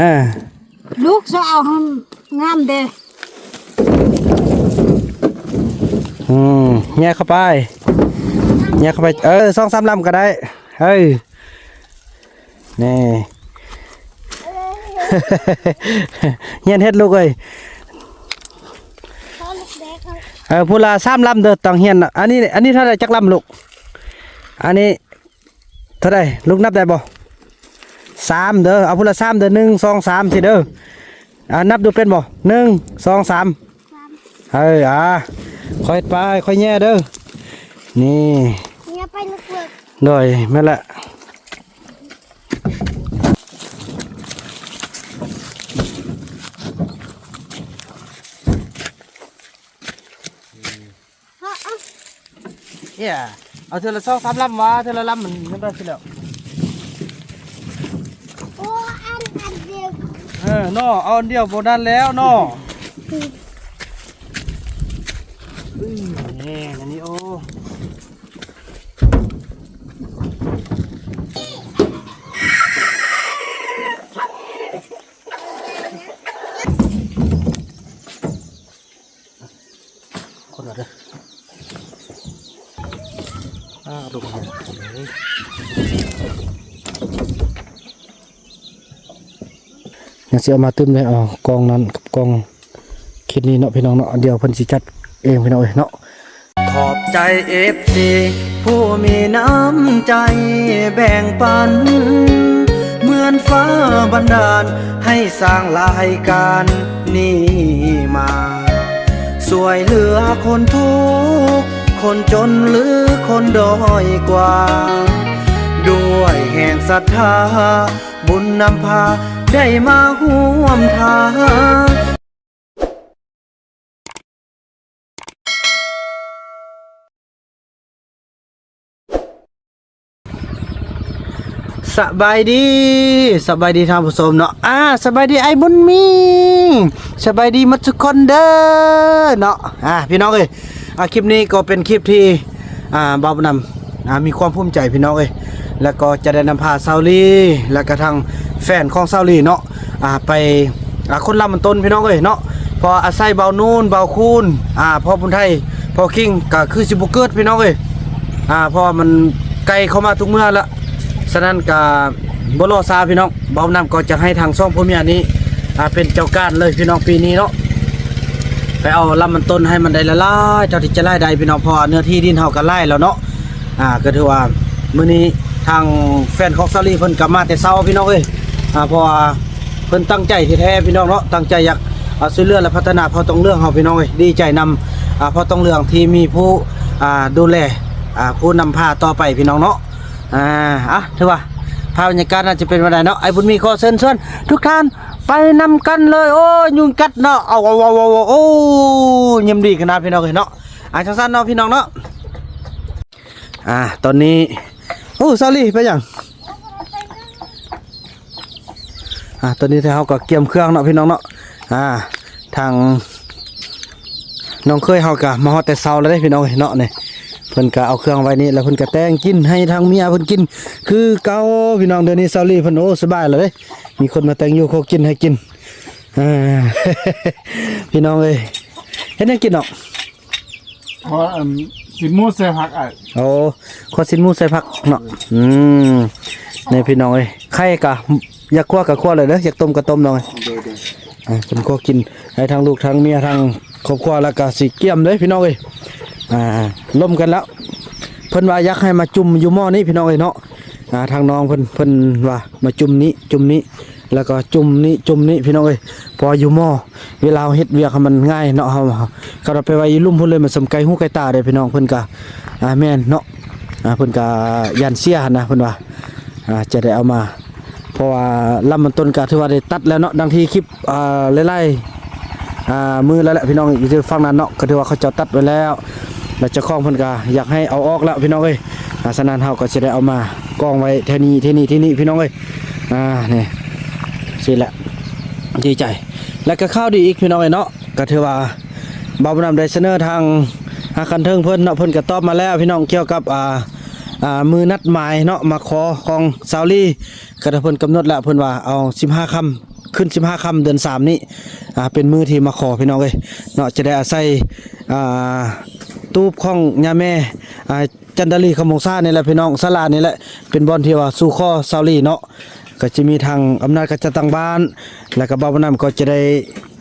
ອ່າ ລູກຈະເອົາໃຫ້ງາມເດ້. ອືມ ແຍ່ເຂົ້າໄປ ແຍ່ເຂົ້າໄປ ເອີ ສອງສາມລຳກໍໄດ້. ເອີ ນີ້ ຮຽນເຮັດລູກເອີຍ. ເອີ ຜູ້ລະສາມລຳເດີ ຕ້ອງຮຽນ. ອັນນີ້ ອັນນີ້ເທົ່າໃດ ຈັກລຳລູກ? ອັນນີ້ເທົ່າໃດ ລູກນັບໄດ້ບໍ່? ສາມເດີ ເອົາຜູ້ລະສາມເດີ ໜຶ່ງ ສອງ ສາມ ສີ່ເດີ. ອ່າ ນັບດູເປັນບໍ່? ໜຶ່ງ ສອງ ສາມ. ເອີ ອ່າ ຄ່ອຍໄປ ຄ່ອຍແຍ່ເດີ. ນີ້ ແຍ່ໄປເລິກໆ. ໂດຍ ແມ່ນລະ. ເອີ ເອົາເທື່ອລະສອງສາມລຳ ວ່າເທື່ອລະລຳມັນຍັງໄດ້ຊິແລ້ວ. ໂອ້ ອັນ ອັນດຽວ ເອີ ເນາະ ເອົາອັນດຽວບໍ່ນັ້ນແລ້ວເນາະ. ອືມ ນີ້ ອັນນີ້ ໂອ້ ຄົນລະເດີ ອ້າ ລົງມາເລີຍ. ຍັງຊິເອົາມາຕື່ມໄດ້ ເອົາກ່ອງນັ້ນກັບກ່ອງ ຄລິບນີ້ເນາະ ພີ່ນ້ອງເນາະ. ດຽວເພິ່ນຊິຈັດເອງ ພີ່ນ້ອງເອີຍເນາະ. ຂອບໃຈເອັຟຊີຜູ້ມີນ້ຳໃຈແບ່ງປັນ ເໝືອນຟ້າບັນດານໃຫ້ສ້າງລາຍການນີ້ມາ ຊ່ວຍເຫຼືອຄົນທຸກຄົນຈົນ ຫຼື ຄົນດ້ອຍກວ່າ ດ້ວຍແຮງສັດທາ ບຸນນຳພາໄດ້ມາຮ່ວມທາງ. ສະບາຍດີ ສະບາຍດີທ່ານຜູ້ຊົມເນາະ. ອ່າ ສະບາຍດີອ້າຍບຸນມີ ສະບາຍດີໝົດທຸກຄົນເດີເນາະ. ອ່າ ພີ່ນ້ອງເອີຍ ອ່າ ຄລິບນີ້ກໍເປັນຄລິບທີ່ ອ່າ ບ່າວບຸນນຳ ອ່າ ມີຄວາມພູມໃຈ ພີ່ນ້ອງເອີຍ ແລ້ວກໍຈະໄດ້ນຳພາສາວລີ ແລ້ວກໍທາງແຟນຂອງສາວລີເນາະ ອ່າ ໄປ ອ່າ ຄົ້ນລຳມັນຕົ້ນ ພີ່ນ້ອງເອີຍເນາະ. ເພາະອາໄສບ່າວນູນ ບ່າວຄູນ ອ່າ ພໍ່ບຸນໄທ ພໍ່ຄິງ ກໍຄືຊິບໍ່ເກີດ ພີ່ນ້ອງເອີຍ ອ່າ ເພາະວ່າມັນໃກ້ເຂົ້າມາທຸກເມື່ອລະ. ສະນັ້ນກໍບໍ່ລໍຊ້າ ພີ່ນ້ອງ ບ່າວບຸນນຳກໍຈະໃຫ້ທາງສອງຜົວເມຍນີ້ ອ່າ ເປັນເຈົ້າການເລີຍ ພີ່ນ້ອງ ປີນີ້ເນາະ ໄປເອົາລຳມັນຕົ້ນໃຫ້ມັນໄດ້ຫຼາຍໆ ເທົ່າທີ່ຈະຫຼາຍໄດ້ ພີ່ນ້ອງ ເພາະວ່າເນື້ອທີ່ດິນເຮົາກໍຫຼາຍແລ້ວເນາະ. ອ່າ ກໍຖືວ່າມື້ນີ້ທາງແຟນຂອງສາວລີເພິ່ນກໍມາແຕ່ເຊົ້າ ພີ່ນ້ອງເອີຍ ອ່າ ເພາະວ່າເພິ່ນຕັ້ງໃຈແທ້ໆ ພີ່ນ້ອງເນາະ ຕັ້ງໃຈຢາກ ອ່າ ຊ່ວຍເຫຼືອ ແລະ ພັດທະນາເຜົ່າຕອງເຫຼືອງເຮົາ ພີ່ນ້ອງເອີຍ. ດີໃຈນຳ ອ່າ ເຜົ່າຕອງເຫຼືອງທີ່ມີຜູ້ ອ່າ ດູແລ ອ່າ ຜູ້ນຳພາຕໍ່ໄປ ພີ່ນ້ອງເນາະ. ອ່າ ອ່ະ ຖືວ່າພາບບັນຍາກາດໜ້າຈະເປັນແນວໃດເນາະ ອ້າຍບຸນມີຂໍເຊີນຊວນທຸກທ່ານໄປນຳກັນເລີຍ. ໂອ້ຍ ຍຸງກັດເນາະ ເອົາ ເອົາ ເອົາ ເອົາ ໂອ້ຍ ຍິ້ມດີຂະໜາດ ພີ່ນ້ອງເອີຍເນາະ. ອ່າ ຈັ່ງຊັ້ນເນາະ ພີ່ນ້ອງເນາະ. ອ່າ ຕອນນີ້ ໂອ້ ສາວລີ ໄປຫຍັງ? ອ່າ ຕອນນີ້ເຮົາກໍກຽມເຄື່ອງເນາະ ພີ່ນ້ອງເນາະ. ອ່າ ທາງນ້ອງເຂີຍເຮົາກໍມາຮອດແຕ່ເຊົ້າແລ້ວເດ້ ພີ່ນ້ອງເອີຍເນາະ. ນີ້ເພິ່ນກໍເອົາເຄື່ອງໄວ້ນີ້ ແລ້ວເພິ່ນກໍແຕ່ງກິນໃຫ້ທາງເມຍເພິ່ນກິນຄືເກົ່າ ພີ່ນ້ອງ. ດຽວນີ້ສາວລີເພິ່ນ ໂອ້ ສະບາຍແລ້ວເດ້ ມີຄົນມາແຕ່ງຢູ່ຂໍກິນໃຫ້ກິນ. ອ່າ ພີ່ນ້ອງເອີຍ ເຮັດຫຍັງກິນເນາະ? ຂໍ ອັນ ຊີ້ນໝູໃສ່ຜັກ ອ້າຍ. ໂອ້ ຂໍຊີ້ນໝູໃສ່ຜັກເນາະ. ອືມ ນີ້ພີ່ນ້ອງເອີຍ ໄຂ່ກະຢາກຂົ້ວກະຂົ້ວເລີຍເດີ ຢາກຕົ້ມກະຕົ້ມເນາະ. ໂດຍໆ ອ່າ ເພິ່ນຂໍກິນໃຫ້ທັງລູກທັງເມຍທັງຄອບຄົວ ແລ້ວກະຊິກຽມເລີຍພີ່ນ້ອງເອີຍ. ອ່າ ລົມກັນແລ້ວ ເພິ່ນວ່າຢາກໃຫ້ມາຈຸ່ມຢູ່ໝໍ້ນີ້ພີ່ນ້ອງເອີຍເນາະ. ອ່າ ທາງນ້ອງເພິ່ນ ເພິ່ນວ່າມາຈຸ່ມນີ້ຈຸ່ມນີ້ ແລ້ວກໍຈຸ່ມນີ້ຈຸ່ມນີ້ພີ່ນ້ອງເອີຍ. ເພາະວ່າຢູ່ໝໍ້ ເວລາເຮົາເຮັດວຽກໃຫ້ມັນງ່າຍເນາະ ເຮົາ ຄັນເອົາໄປໄວ້ຢູ່ລຸ່ມພຸ້ນເລີຍ ມັນສ່ຳໄກຫູໄກຕາເດ້ພີ່ນ້ອງ. ເພິ່ນກະ ອ່າ ແມ່ນເນາະ ອ່າ ເພິ່ນກະຢ້ານເສຍຫັ້ນນະ ເພິ່ນວ່າ ອ່າ ຈະໄດ້ເອົາມາ ເພາະວ່າລຳມັນຕົ້ນກະຖືວ່າໄດ້ຕັດແລ້ວເນາະ ດັ່ງທີ່ຄລິບ ອ່າ ຫຼາຍໆ ອ່າ ມື້ແລ້ວແຫຼະພີ່ນ້ອງ ຢູ່ຝັ່ງນັ້ນເນາະ ກໍຖືວ່າເຂົາເຈົ້າຕັດໄວ້ແລ້ວ ແລ້ວເຈົ້າຂອງເພິ່ນກະຢາກໃຫ້ເອົາອອກແລ້ວພີ່ນ້ອງເອີຍ. ອ່າ ສະນັ້ນເຮົາກໍຊິໄດ້ເອົາມາກອງໄວ້ແຖວນີ້ ທີ່ນີ້ ທີ່ນີ້ພີ່ນ້ອງເອີຍ. ອ່າ ນີ້ ຊີ້ແຫຼະ ດີໃຈ ແລ້ວກໍຂ່າວດີອີກພີ່ນ້ອງເອີຍເນາະ. ກໍຖືວ່າບ່າວບຸນນຳໄດ້ສະເໜີທາງ ຫາຂັ້ນເທິງເພິ່ນເນາະ ເພິ່ນກໍຕອບມາແລ້ວພີ່ນ້ອງ ກ່ຽວກັບ ອ່າ ອ່າ ມື້ນັດໝາຍເນາະ ມາຂໍຂອງສາວລີ ກໍໄດ້ເພິ່ນກຳນົດແລ້ວ ເພິ່ນວ່າເອົາສິບຫ້າຄ່ຳ ຂຶ້ນສິບຫ້າຄ່ຳເດືອນສາມນີ້ ອ່າ ເປັນມື້ທີ່ມາຂໍພີ່ນ້ອງເອີຍເນາະ ຈະໄດ້ອາໄສ ອ່າ ຕູບຂອງຍາແມ່ ອ່າ ຈັນດາລີ ຄຳວົງສານີ້ແຫຼະພີ່ນ້ອງ ສາລານີ້ແຫຼະ ເປັນບ່ອນທີ່ວ່າສູ່ຂໍສາວລີເນາະ ກໍຈະມີທາງອຳນາດການຈັດຕັ້ງບ້ານ ແລ້ວກໍບ່າວບຸນນຳກໍຈະໄດ້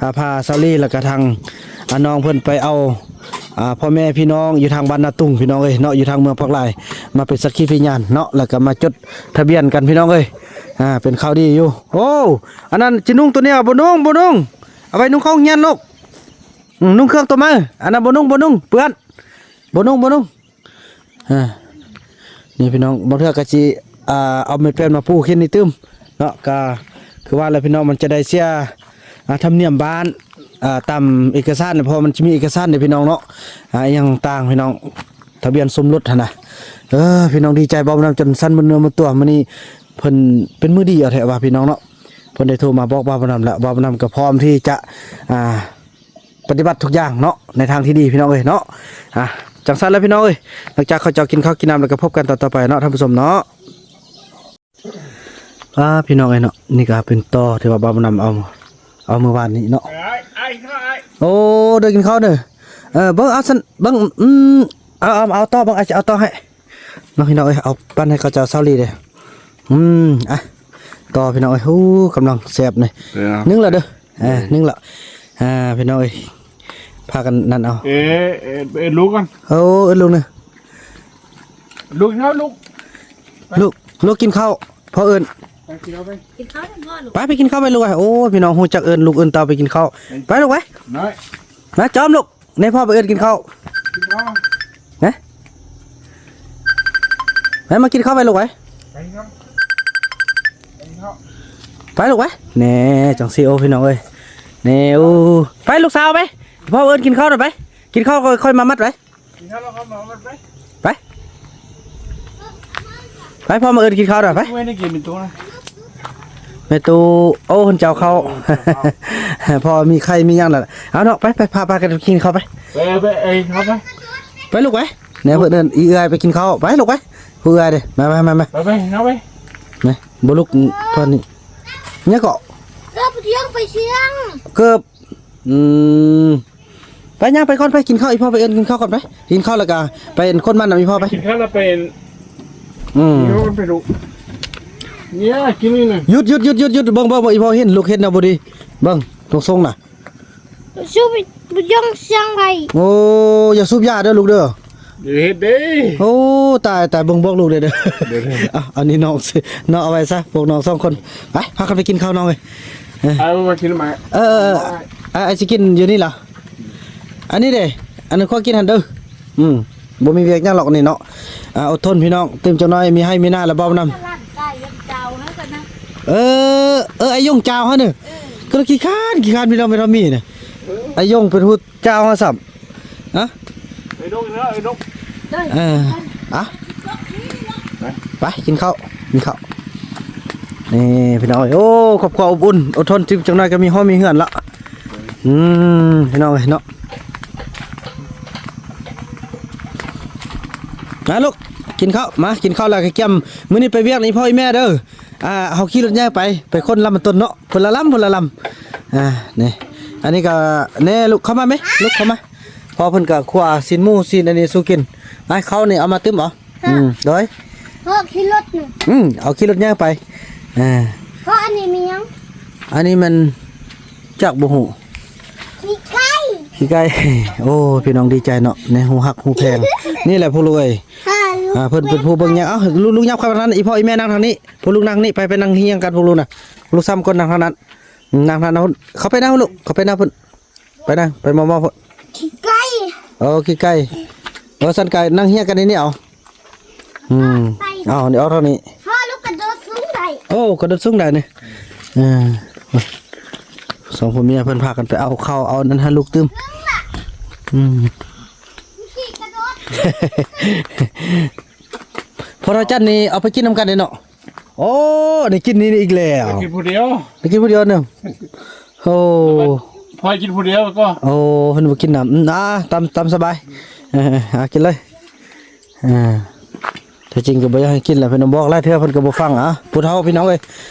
ອ່າ ພາສາວລີ ແລ້ວກໍທາງ ອ່າ ນ້ອງເພິ່ນໄປເອົາ ອ່າ ພໍ່ແມ່ພີ່ນ້ອງຢູ່ທາງບ້ານນາຕຸງພີ່ນ້ອງເອີຍເນາະ ຢູ່ທາງເມືອງປາກລາຍ ມາເປັນສັກຂີພະຍານເນາະ ແລ້ວກໍມາຈົດທະບຽນກັນພີ່ນ້ອງເອີຍ ອ່າ ເປັນຂ່າວດີຢູ່. ໂອ້ ອັນນັ້ນຊິນຸ່ງໂຕນີ້ບໍ່ນຸ່ງ ບໍ່ນຸ່ງ ເອົາໄວ້ນຸ່ງເຂົ້າໂຮງຮຽນລູກ ອືມ ນຸ່ງເຄື່ອງໂຕໃໝ່ ອັນນັ້ນບໍ່ນຸ່ງ ບໍ່ນຸ່ງ ເປື້ອນ ບໍ່ນຸ່ງ ບໍ່ນຸ່ງ. ອ່າ ນີ້ພີ່ນ້ອງ ບາງເທື່ອກໍຊິ ອ່າ ເອົາໄມ້ແປ້ນມາປູເຮັດນີ້ຕື່ມເນາະ ກໍຄືວ່າແຫຼະພີ່ນ້ອງ ມັນຈະໄດ້ເສຍ ອ່າ ທຳນຽມບ້ານ ອ່າ ຕາມເອກະສານ ເພາະມັນຈະມີເອກະສານເດ້ພີ່ນ້ອງເນາະ ອ່າ ອີ່ຫຍັງຕ່າງພີ່ນ້ອງ ທະບຽນສົມລົດຫັ້ນນະ. ເອີ ພີ່ນ້ອງ ດີໃຈ ເວົ້ານຳຈົນສັ່ນໝົດເນື້ອໝົດຕົວ ມື້ນີ້ເພິ່ນເປັນມື້ດີເອົາແທ້ວ່າພີ່ນ້ອງເນາະ ເພິ່ນໄດ້ໂທມາບອກບ່າວບຸນນຳແລ້ວ ບ່າວບຸນນຳກໍພ້ອມທີ່ຈະ ອ່າ ປະຕິບັດທຸກຢ່າງເນາະ ໃນທາງທີ່ດີພີ່ນ້ອງເອີຍເນາະ. ອ່າ ຈັ່ງຊັ້ນແຫຼະພີ່ນ້ອງເອີຍ ຫຼັງຈາກເຂົາເຈົ້າກິນເຂົ້າກິນນ້ຳແລ້ວກໍພົບກັນຕອນຕໍ່ໄປເນາະທ່ານຜູ້ຊົມເນາະ. ອ່າ ພີ່ນ້ອງເອີຍເນາະ ນີ້ກໍເປັນຕໍ່ທີ່ວ່າບ່າວບຸນນຳເອົາ ເອົາມື້ວານນີ້ເນາະ. ໂອ້ ເດີ ກິນເຂົ້າເດີ ເອີ ເບິ່ງເອົາຊັ້ນ ເບິ່ງ ອືມ ເອົາ ເອົາ ເອົາຕໍ່ ເບິ່ງ ອາດຈະເອົາຕໍ່ໃຫ້ ເນາະ ພີ່ນ້ອງເອີຍ ເອົາປັນໃຫ້ເຂົາເຈົ້າສາວລີເດ້. ອືມ ອ່ະ ຕໍ່ ພີ່ນ້ອງເອີຍ ໂອ້ ກຳລັງແຊບນີ້ ເອີ ໜຶ້ງແລ້ວເດີ ເອີ ໜຶ້ງແລ້ວ ອ່າ ພີ່ນ້ອງເອີຍ ພາກັນນັ້ນເອົາ ເອີ ເອີ ເອີ ລູກກ່ອນ ໂອ້ ເອີ້ນລູກນະ ລູກເຮົາ ລູກ ລູກ ລູກກິນເຂົ້າ ພໍ່ເອີ້ນ ໄປກິນເຂົ້າໄປ ກິນເຂົ້ານຳພໍ່ລູກ ໄປ ໄປກິນເຂົ້າໄປລູກໄປ. ໂອ້ ພີ່ນ້ອງຮູ້ຈັກເອີ້ນລູກເອີ້ນເຕົ້າໄປກິນເຂົ້າ ໄປລູກໄປ ນ້ອຍ ມາຈອມລູກ ໃຫ້ພໍ່ໄປເອີ້ນກິນເຂົ້າ ກິນເຂົ້າ ນະ ໄປ ມາກິນເຂົ້າໄປລູກໄປ ໄປເນາະ ໄປເນາະ ໄປລູກໄປ ແນ່ ຈັ່ງຊີ້ ໂອ້ ພີ່ນ້ອງເອີຍ ແນ່ ໂອ້ ໄປລູກສາວໄປ ພໍ່ເອີ້ນກິນເຂົ້ານະໄປ ກິນເຂົ້າຄ່ອຍ ຄ່ອຍມາມັດໄປ ກິນເຂົ້າແລ້ວຄ່ອຍມາມັດໄປ ໄປ ໄປ ພໍ່ມາເອີ້ນກິນເຂົ້ານະໄປ ໄວ້ໃນກິນເປັນໂຕນະ ແມ່ຕູ້ ໂອ້ ເພິ່ນເຈົ້າເຂົ້າ ເຈົ້າເຂົ້າ ພໍ່ມີໄຂ່ມີຫຍັງລະ ເອົາເນາະ ໄປ ໄປ ພາ ພາກັນກິນເຂົ້າໄປ ໄປ ໄປ ເອີ ເຂົ້າໄປ ໄປລູກໄປ ແນ່ ເພິ່ນເອີ້ນອີເອື້ອຍໄປກິນເຂົ້າ ໄປລູກໄປ ຜູ້ເອື້ອຍເດ້ ມາ ມາ ມາ ມາ ໄປ ໄປ ເຂົ້າໄປ ແນ່ ບໍ່ລຸກຕອນນີ້ ຫຍັງເກາະ ເກີບ ໄປຊຽງ ເກີບ ອືມ ໄປຍ່າງໄປກ່ອນໄປ ກິນເຂົ້າ ອີ່ພໍ່ໄປເອີ້ນກິນເຂົ້າກ່ອນໄປ ກິນເຂົ້າແລ້ວກະໄປເອີ້ນຄົນມານຳອີ່ພໍ່ໄປ ກິນເຂົ້າແລ້ວໄປ ອືມ ກິນເຂົ້າໄປລູກ ເນຍ ກິນນີ້ນະ ຢຸດ ຢຸດ ຢຸດ ຢຸດ ຢຸດ ເບິ່ງ ເບິ່ງ ເບິ່ງ ອີ່ພໍ່ເຫັນ ລູກເຮັດແນວບໍ່ດີ ເບິ່ງ ຕົງຊົງນະ ສູບ ບໍ່ຢອງຊຽງໄວ້ ໂອ້ ຢ່າສູບຢາເດີລູກເດີ ຢ່າເຮັດເດ້ ໂອ້ ຕາຍ ຕາຍ ເບິ່ງບອກລູກເດີ ເດີ ເດີ ເອົາ ອັນນີ້ນ້ອງ ເນາະ ເອົາໄວ້ຊະ ພວກນ້ອງສອງຄົນ ໄປ ພາກັນໄປກິນເຂົ້ານ້ອງເອີຍ ເອີ ອ້າຍບໍ່ມາກິນນຳອ້າຍ ເອີ ເອີ ເອີ ອ້າຍ ອ້າຍຊິກິນຢູ່ນີ້ລະ ອັນນີ້ເດ້ ອັນນັ້ນຂໍກິນຫັ້ນເດີ ອືມ ບໍ່ມີວຽກຫຍັງຫຼອກນີ້ເນາະ ອ່າ ອົດທົນພີ່ນ້ອງ ຕື່ມຈັກໜ້ອຍ ມີໄຮ່ມີນາລະເວົ້ານຳ ເອີ ເອີ ອາຍົງຈາວເຮົານີ້ ເອີ ກໍຂີ້ຄ້ານ ຂີ້ຄ້ານພີ່ນ້ອງ ແມ່ທອມມີນະ ອາຍົງເປັນຜູ້ ເຈົ້າເຮົາຊ້ຳ ຮະ ໄອ້ນົກເດີ ໄອ້ນົກ ເອີ ອະ ໄປ ໄປກິນເຂົ້າ ກິນເຂົ້າ ນີ້ພີ່ນ້ອງເອີຍ ໂອ້ ຄອບຄົວອົບອຸ່ນ ອົດທົນ ຈິບຈັກໜ້ອຍກໍມີຫໍ່ມີເຮືອນລະ ອືມ ພີ່ນ້ອງເອີຍເນາະ ມາລູກ ກິນເຂົ້າ ມາ ກິນເຂົ້າແລ້ວກໍກຽມ ມື້ນີ້ໄປວຽກນຳພໍ່ອີ່ແມ່ເດີ ອ່າ ເຮົາຂີ່ລົດໃຫຍ່ໄປ ໄປຄົນລຳມັນຕົ້ນເນາະ ຄົນລະລຳ ຄົນລະລຳ ອ່າ ນີ້ ອັນນີ້ກໍ ແນ່ ລູກເຂົ້າມາແມ ລູກເຂົ້າມາ ພໍ່ເພິ່ນກໍຂົ້ວຊີ້ນໝູຊີ້ນອັນນີ້ສູ່ກິນ ໄອ້ເຂົ້ານີ້ເອົາມາຕື່ມເອົາ ຮະ ອືມ ໂດຍ ພໍ່ຂີ່ລົດນີ້ ອືມ ເອົາຂີ່ລົດຍ່າງໄປ ອ່າ ພໍ່ ອັນນີ້ມີຫຍັງ ອັນນີ້ມັນ ຈັກບໍ່ຮູ້ ຂີ້ໄກ່ ຂີ້ໄກ່ ໂອ້ ພີ່ນ້ອງດີໃຈເນາະ ໃນຮູ້ຮັກຮູ້ແພງ ນີ້ແຫຼະຜູ້ລູກເອີຍ ອ່າ ເພິ່ນເປັນຜູ້ເບິ່ງແຍງ ເອົ້າ ລູກ ລູກຫຍັບເຂົ້າທາງນັ້ນ ອີ່ພໍ່ອີ່ແມ່ນັ່ງທາງນີ້ ພວກລູກນັ່ງນີ້ ໄປ ໄປນັ່ງຮຽງກັນພວກລູກນະ ລູກຊ້ຳກ່ອນນັ່ງທາງນັ້ນ ອືມ ນັ່ງທາງນັ້ນ ເຂົາໄປນັ່ງພຸ້ນລູກ ເຂົາໄປນັ່ງພຸ້ນ ໄປນັ່ງ ໄປມໍ່ໆພຸ້ນ ຂີ້ໄກ່ ໂອ້ ຂີ້ໄກ່ ເອີ ຊັ້ນກໍນັ່ງຮຽງກັນໃນນີ້ເອົາ ອືມ ເອົາ ນີ້ເອົາເທົ່ານີ້ ພໍ່ລູກກະໂດດສູງໄດ້ ໂອ້ ກະໂດດສູງໄດ້ນີ້ ເອີ ສອງຜົວເມຍເພິ່ນພາກັນໄປເອົາເຂົ້າເອົານັ້ນໃຫ້ລູກຕື່ມ ອືມ ຂີ່ກະໂດດ ພໍ່ເຖົ້າຈັນນີ້ເອົາໄປກິນນຳກັນເດ້ເນາະ ໂອ້ ໄດ້ກິນນີ້ອີກແລ້ວ ໄດ້ກິນຜູ້ດຽວ ໄດ້ກິນຜູ້ດຽວໜຶ່ງ ໂອ້ ພໍ່ກິນຜູ້ດຽວກໍ ໂອ້ ເພິ່ນບໍ່ກິນນຳ ອືມ ອ່າ ຕາມ ຕາມສະບາຍ ເອີ ເອີ ອ່າ ກິນເລີຍ ອ່າ ແທ້ຈິງກໍບໍ່ຢາກໃຫ້ກິນແຫຼະ ເພິ່ນບອກຫຼາຍເທື່ອເພິ່ນກໍບໍ່ຟັງ ອ່າ ຜູ້ເຖົ້າພີ່ນ້ອງເອີຍ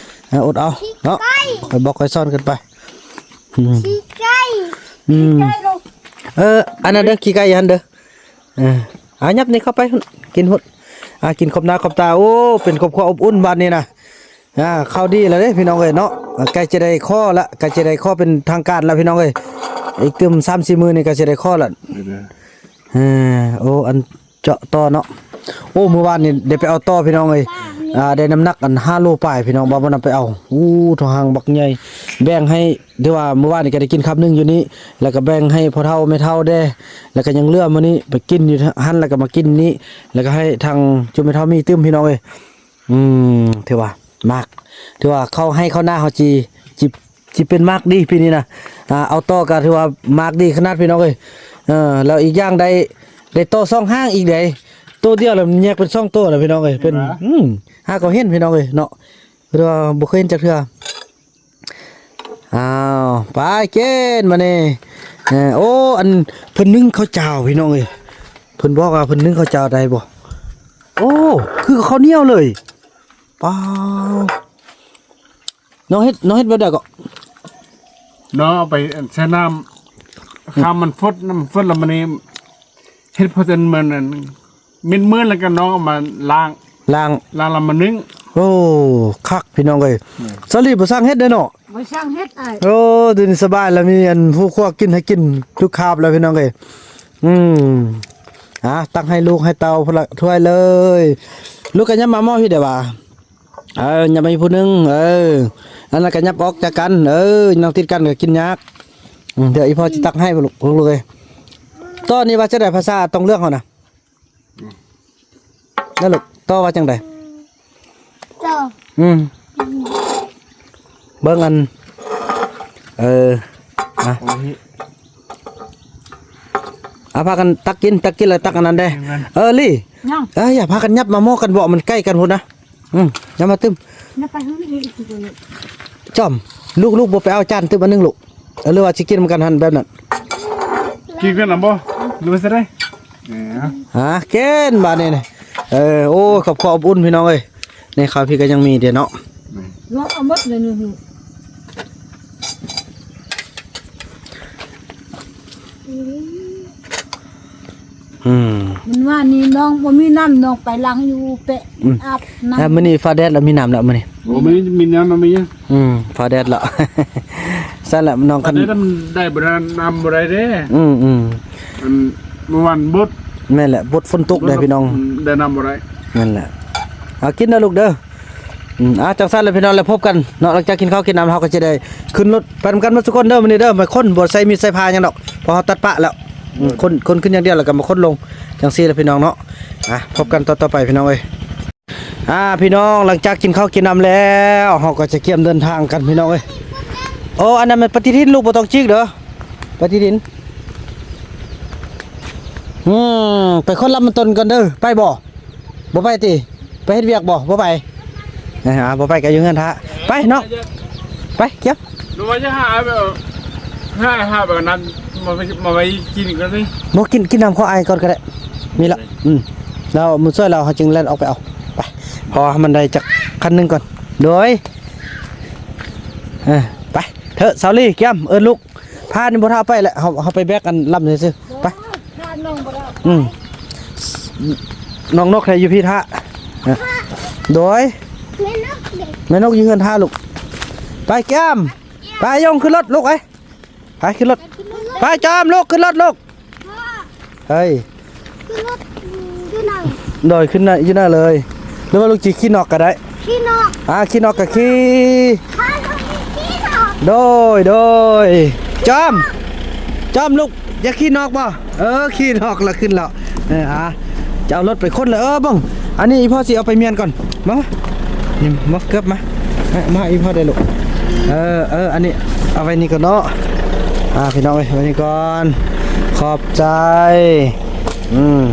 ອ່າ ອົດເອົາເນາະ ຄ່ອຍບອກຄ່ອຍສອນກັນໄປ. ອືມ ຂີ້ໄກ່ ອືມ ເອີ ອັນນັ້ນເດີ ຂີ້ໄກ່ຫັ້ນເດີ. ເອີ ເອົາ ຫຍັບນີ້ເຂົ້າໄປພຸ້ນ ກິນພຸ້ນ. ອ່າ ກິນຂອບໜ້າຂອບຕາ. ໂອ້ ເປັນຄອບຄົວອົບອຸ່ນບາດນີ້ນະ. ອ່າ ເຂົ້າດີແລ້ວເດ້ພີ່ນ້ອງເອີຍເນາະ. ໃກ້ຈະໄດ້ຂໍລະ ໃກ້ຈະໄດ້ຂໍເປັນທາງການລະພີ່ນ້ອງເອີຍ. ອີກຕື່ມສາມສີ່ມື້ນີ້ກໍຊິໄດ້ຂໍລະ. ເອີ ໂອ້ ອັນ ເຈາະຕໍ່ເນາະ. ໂອ້ ມື້ວານນີ້ໄດ້ໄປເອົາຕໍ່ພີ່ນ້ອງເອີຍ. ອ່າ ໄດ້ນ້ຳໜັກອັນຫ້າໂລປາຍພີ່ນ້ອງ ບ່າວບຸນນຳໄປເອົາ. ໂອ້ ທົ່ວຫາງບັກໃຫຍ່ ແບ່ງໃຫ້ ຖືວ່າມື້ວານນີ້ກໍໄດ້ກິນຄຳໜຶ່ງຢູ່ນີ້ ແລ້ວກໍແບ່ງໃຫ້ພໍ່ເຖົ້າແມ່ເຖົ້າແດ່ ແລ້ວກໍຍັງເຫຼືອມື້ນີ້ໄປກິນຢູ່ຫັ້ນ ແລ້ວກໍມາກິນນີ້ ແລ້ວກໍໃຫ້ທາງຈຸແມ່ເຖົ້າມີຕື່ມພີ່ນ້ອງເອີຍ. ອືມ ຖືວ່າໝາກ ຖືວ່າເຂົ້າໄຮ່ເຂົ້ານາເຮົາຊິ ຊິ ຊິເປັນໝາກດີປີນີ້ນະ. ອ່າ ເອົາຕໍ່ກໍຖືວ່າໝາກດີຂະໜາດພີ່ນ້ອງເອີຍ. ເອີ ແລ້ວອີກຢ່າງໄດ້ ໄດ້ຕໍ່ສອງຫ້າງອີກເດ້ ໂຕດຽວແລ້ວມັນແຍກເປັນສອງໂຕແລ້ວພີ່ນ້ອງເອີຍ. ເປັນ ເຫັນບໍ່? ອືມ ຫາກໍເຫັນພີ່ນ້ອງເອີຍເນາະ ແຕ່ວ່າບໍ່ເຄີຍເຫັນຈັກເທື່ອ. ອ້າວ ໄປກິນມານີ້. ເອີ ໂອ້ ອັນເພິ່ນໜຶ້ງເຂົ້າເຈົ້າພີ່ນ້ອງເອີຍ. ເພິ່ນບອກວ່າເພິ່ນໜຶ້ງເຂົ້າເຈົ້າໄດ້ບໍ່? ໂອ້ ຄືເຂົ້າໜຽວເລີຍ. ປ້າວ ນ້ອງເຮັດ ນ້ອງເຮັດແບບໃດເກາະ? ນ້ອງເອົາໄປແຊ່ນ້ຳ ອືມ ຂ້າມມັນຟົດ ນ້ຳຟົດແລ້ວມັນນີ້ ເຮັດພໍຈົນມັນອັນ ເໝັນໆ ແລ້ວກໍນ້ອງເອົາມາລ້າງ ລ້າງ ລ້າງແລ້ວມາໜຶ້ງ. ໂອ້ ຄັກພີ່ນ້ອງເອີຍ. ອືມ ສາລີບໍ່ຊ່າງເຮັດເດ້ເນາະ. ບໍ່ຊ່າງເຮັດອ້າຍ. ໂອ້ ດຽວນີ້ສະບາຍແລ້ວ ມີອັນຮູ້ຄົວກິນໃຫ້ກິນທຸກຄາບແລ້ວພີ່ນ້ອງເອີຍ. ອືມ ອ່າ ຕັກໃຫ້ລູກໃຫ້ເຕົ້າພຸ້ນລະຖ້ວຍເລີຍ. ລູກກໍຍັບມາໝໍ້ພີ້ເດ້ວ່າ. ເອີ ຍັບມາອີກຜູ້ໜຶ່ງ. ເອີ ອັນນັ້ນກໍຍັບອອກຈາກກັນ. ເອີ ນັ່ງຕິດກັນກໍກິນຍາກ. ອືມ ດຽວອີພໍ່ຊິຕັກໃຫ້ລູກ ລູກເອີຍ. ຕອນນີ້ວ່າຈະໄດ້ພາສາຕ້ອງເລືອກເຮົານະ. ອືມ ນັ້ນລູກ ຕໍ່ວ່າຈັ່ງໃດ? ຕໍ່ ອືມ ເບິ່ງອັນ ເອີ ມາ ໂອ້ຍ ເອົາ ພາກັນຕັກກິນ ຕັກກິນແລ້ວຕັກອັນນັ້ນເດ້. ເອີ ລີ ຍັງ ເອີ ຢ່າພາກັນຫຍັບມາໝໍ້ກັນເບາະ ມັນໃກ້ກັນພຸ້ນນະ. ອືມ ຢ່າມາຕຶມ ຢ່າໄປຫຶງອີກ. ຈອມ ລູກ ລູກບໍ່ໄປເອົາຈານຕຶມອັນໜຶ່ງລູກ? ເອີ ຫຼືວ່າຊິກິນນຳກັນຫັ້ນແບບນັ້ນ? ກິນກັນນຳບໍ່ ຫຼືວ່າຊິໄດ້? ອ່າ ກິນບາດນີ້. ເອີ ໂອ້ ຄອບຄົວອົບອຸ່ນພີ່ນ້ອງເອີຍ. ໃນຄາວພີ້ກໍຍັງມີເດ້ເນາະ. ລວກເອົາໝົດເລີຍນີ້. ອືມ ມັນວ່ານີ້ນ້ອງບໍ່ມີນ້ຳ ນ້ອງໄປລ້າງຢູ່ແປະ ອືມ ອາບນ້ຳ. ແລ້ວມື້ນີ້ຟ້າແດດແລ້ວມີນ້ຳແລ້ວມື້ນີ້. ໂອ້ ມີ ມີນ້ຳ ມີຫຍັງ. ອືມ ຟ້າແດດແລ້ວ ຊັ້ນແຫຼະນ້ອງ. ຄັນ ຄັນໄດ້ນ້ຳ ໄດ້ບໍ່ໄດ້ ນ້ຳບໍ່ໄດ້ເດ້. ອືມໆ ອັນເມື່ອວານບົດ. ແມ່ນແຫຼະ ບົດຝົນຕົກເດ້ພີ່ນ້ອງ. ອືມ ໄດ້ນ້ຳບໍ່ໄດ້. ແມ່ນແຫຼະ ເອົາກິນເດີລູກເດີ. ອືມ ອ່າ ຈັ່ງຊັ້ນແຫຼະພີ່ນ້ອງ ແລ້ວພົບກັນເນາະ. ຫຼັງຈາກກິນເຂົ້າກິນນ້ຳ ເຮົາກໍຈະໄດ້ຂຶ້ນລົດໄປນຳກັນໝົດທຸກຄົນເດີມື້ນີ້ເດີ. ມາຂົນ ບໍ່ໃສ່ມີດໃສ່ພາຫຍັງດອກ ເພາະເຮົາຕັດປະແລ້ວ. ອືມ ຂົນ ຂົນຂຶ້ນຢ່າງດຽວ ແລ້ວກໍມາຂົນລົງຈັ່ງຊີ້ແຫຼະພີ່ນ້ອງເນາະ. ອ່າ ພົບກັນຕອນຕໍ່ໄປພີ່ນ້ອງເອີຍ. ອ່າ ພີ່ນ້ອງ ຫຼັງຈາກກິນເຂົ້າກິນນ້ຳແລ້ວ ເຮົາກໍຈະກຽມເດີນທາງກັນພີ່ນ້ອງເອີຍ. ໂອ້ ອັນນັ້ນແມ່ນປະຕິທິນ ລູກບໍ່ຕ້ອງຈິກເດີ ປະຕິທິນ. ອືມ ໄປຂົນລຳມັນຕົ້ນກ່ອນເດີ. ໄປບໍ່? ບໍ່ໄປຕິ? ໄປເຮັດວຽກບໍ່? ບໍ່ໄປ. ເອີ ອ່າ ບໍ່ໄປກໍຢູ່ເຮືອນຖ້າ. ໄປເນາະ ໄປກຽມ. ໜູວ່າຈະຫາແບບ ຫາ ຫາແບບນັ້ນມາ ມາໄວ້ກິນກ່ອນຕິ. ບໍ່ ກິນ ກິນນ້ຳຂອງອ້າຍກ່ອນກໍໄດ້. ມີລະ ອືມ ແລ້ວມື້ຊ່ວຍລາວ ເຮົາຈຶ່ງແລ່ນອອກໄປເອົາ ໄປ. ເພາະວ່າມັນໄດ້ຈັກຄັນໜຶ່ງກ່ອນ. ໂດຍ ເອີ ໄປເຖາະ ສາວລີ ກຽມ ເອີ້ນລູກ. ພານີ້ບໍ່ຖ້າໄປແຫຼະ ເຮົາ ເຮົາໄປແບກອັນລຳຊື່ໆ ໄປ. ອືມ ນ້ອງນົກໃຫ້ຢູ່ພີ້ຖ້າ. ໂດຍ ແມ່ນົກເດ້ ແມ່ນົກຢູ່ເຮືອນຖ້າລູກ. ໄປ ກຽມ ໄປ ຍົງ ຂຶ້ນລົດລູກເອີຍ. ໄປຂຶ້ນລົດ ໄປຈອມລູກ ຂຶ້ນລົດລູກ. ເຮີ້ຍ ຂຶ້ນລົດຢູ່ນະ. ໂດຍ ຂຶ້ນນະ ຢູ່ນະເລີຍ ຫຼືວ່າລູກຊິຂີ່ນອກກໍໄດ້. ຂີ່ນອກ ອ່າ ຂີ່ນອກກໍຂີ່. ພາລູກຂີ່ນອກ ໂດຍ ໂດຍ. ຈອມ ຈອມລູກ ຢາກຂີ່ນອກບໍ່? ເອີ ຂີ່ນອກແລ້ວ ຂຶ້ນແລ້ວ. ເອີ ອ່າ ຈະເອົາລົດໄປຂົນເລີຍ. ເອີ ເບິ່ງ ອັນນີ້ອີ່ພໍ່ຊິເອົາໄປມ້ຽນກ່ອນ. ມາ ມາ ນີ້ ມາ ເກີບມາ ມາ ອີ່ພໍ່ໄດ້ລູກ. ເອີ ເອີ ອັນນີ້ເອົາໄວ້ນີ້ກ່ອນເນາະ. ອ່າ ພີ່ນ້ອງເອີຍ ໄວ້ນີ້ກ່ອນ ຂອບໃຈ. ອືມ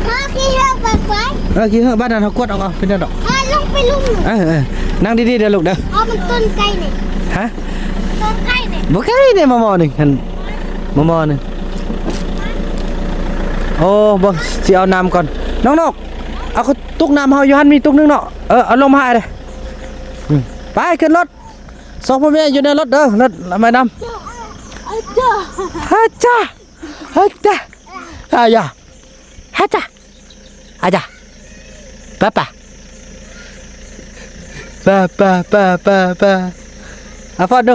ພໍ່ຂີ່ເຮືອໄປໄປ. ເອີ ຂີ່ເຮືອ ບາດນັ້ນເຮົາກວດເອົາ ເອົາ ເປັນຫຍັງດອກ. ເອີ ລົງໄປລຸ່ມ. ເອີ ເອີ ນັ່ງດີໆເດີລູກເດີ. ເອົາມັນຕົ້ນໄກ່ນີ້ ຮະ? ຕົ້ນໄກ່ນີ້ ບໍ່ໄກເດ້ ໝໍ່ໆ ນີ້ຫັ້ນ ໝໍ່ໆ ນີ້. ໂອ້ ບໍ່ ຊິເອົານ້ຳກ່ອນ. ນ້ອງນົກ ເອົາຕຸກນ້ຳເຮົາຢູ່ຫັ້ນ ມີຕຸກໜຶ່ງເນາະ. ເອີ ເອົາລົງມາໃຫ້ເດ້. ອືມ ໄປຂຶ້ນລົດ ສອງຜົວເມຍຢູ່ໃນລົດເດີ ລົດແມ່ນຳ ອາຈາ ອາຈາ ອາຈາ ອາຈາ ອາຈາ ປະປະ ປະປະ ອາຟອນດູ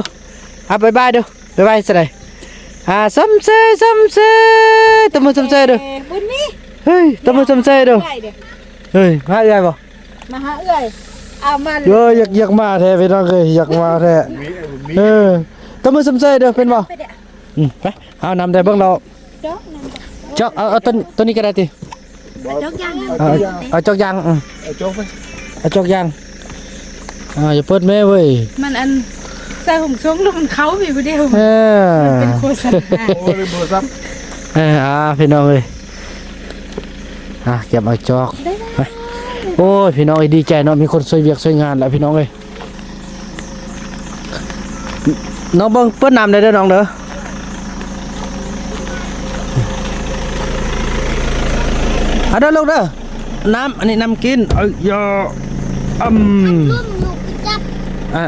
ອາບາຍບາຍດູ ບາຍບາຍສະໃດ ອາ ຊົມເຊີຍ ຊົມເຊີຍ ຕົບມືຊົມເຊີຍດູ ເອີ ບຸນມີ ເຮີ້ຍ ຕົບມືຊົມເຊີຍດູ ເອີ ເຮີ້ຍ ມາເອື້ອຍບໍ່ ມາຫາເອື້ອຍ ເອົາມາເລີຍ ເອີ ຢາກ ຢາກມາແທ້ພີ່ນ້ອງເອີຍ ຢາກມາແທ້ ເອີ ຕົບມືຊົມເຊີຍເດີ ເປັນບໍ່ ໄປເດີ້ ອືມ ໄປ ເອົານຳໄດ້ເບິ່ງແລ້ວ ຈອກນຳ ຈອກ ເອົາ ເອົາຕົວ ຕົວນີ້ກໍໄດ້ຕິ ຈອກຢາງ ເອົາ ເອົາຈອກຢາງ ອືມ ເອົາຈອກໄປ ເອົາຈອກຢາງ ອ່າ ຢ່າເປີດແມ່ເວີຍ ມັນອັນ ໃສ່ຫຸງຊົງລູກມັນເຂົ້າໄປຜູ້ດຽວ ເອີ ມັນເປັນໂຄສະນາ ໂອ້ຍ ໂທລະສັບ ເອີ ອ່າ ພີ່ນ້ອງເອີຍ ອ່າ ເກັບເອົາຈອກ ໄປ ໂອ້ຍ ພີ່ນ້ອງເອີຍ ດີໃຈເນາະ ມີຄົນຊ່ວຍວຽກຊ່ວຍງານແລ້ວ ພີ່ນ້ອງເອີຍ ນ້ອງເບິ່ງເປີດນ້ຳໄດ້ເດີນ້ອງເດີ ເອົາເດີລູກເດີ ນ້ຳ ອັນນີ້ນ້ຳກິນ ເອີ ຢາ ອຳ ລົມລູກຈັບ ອ່າ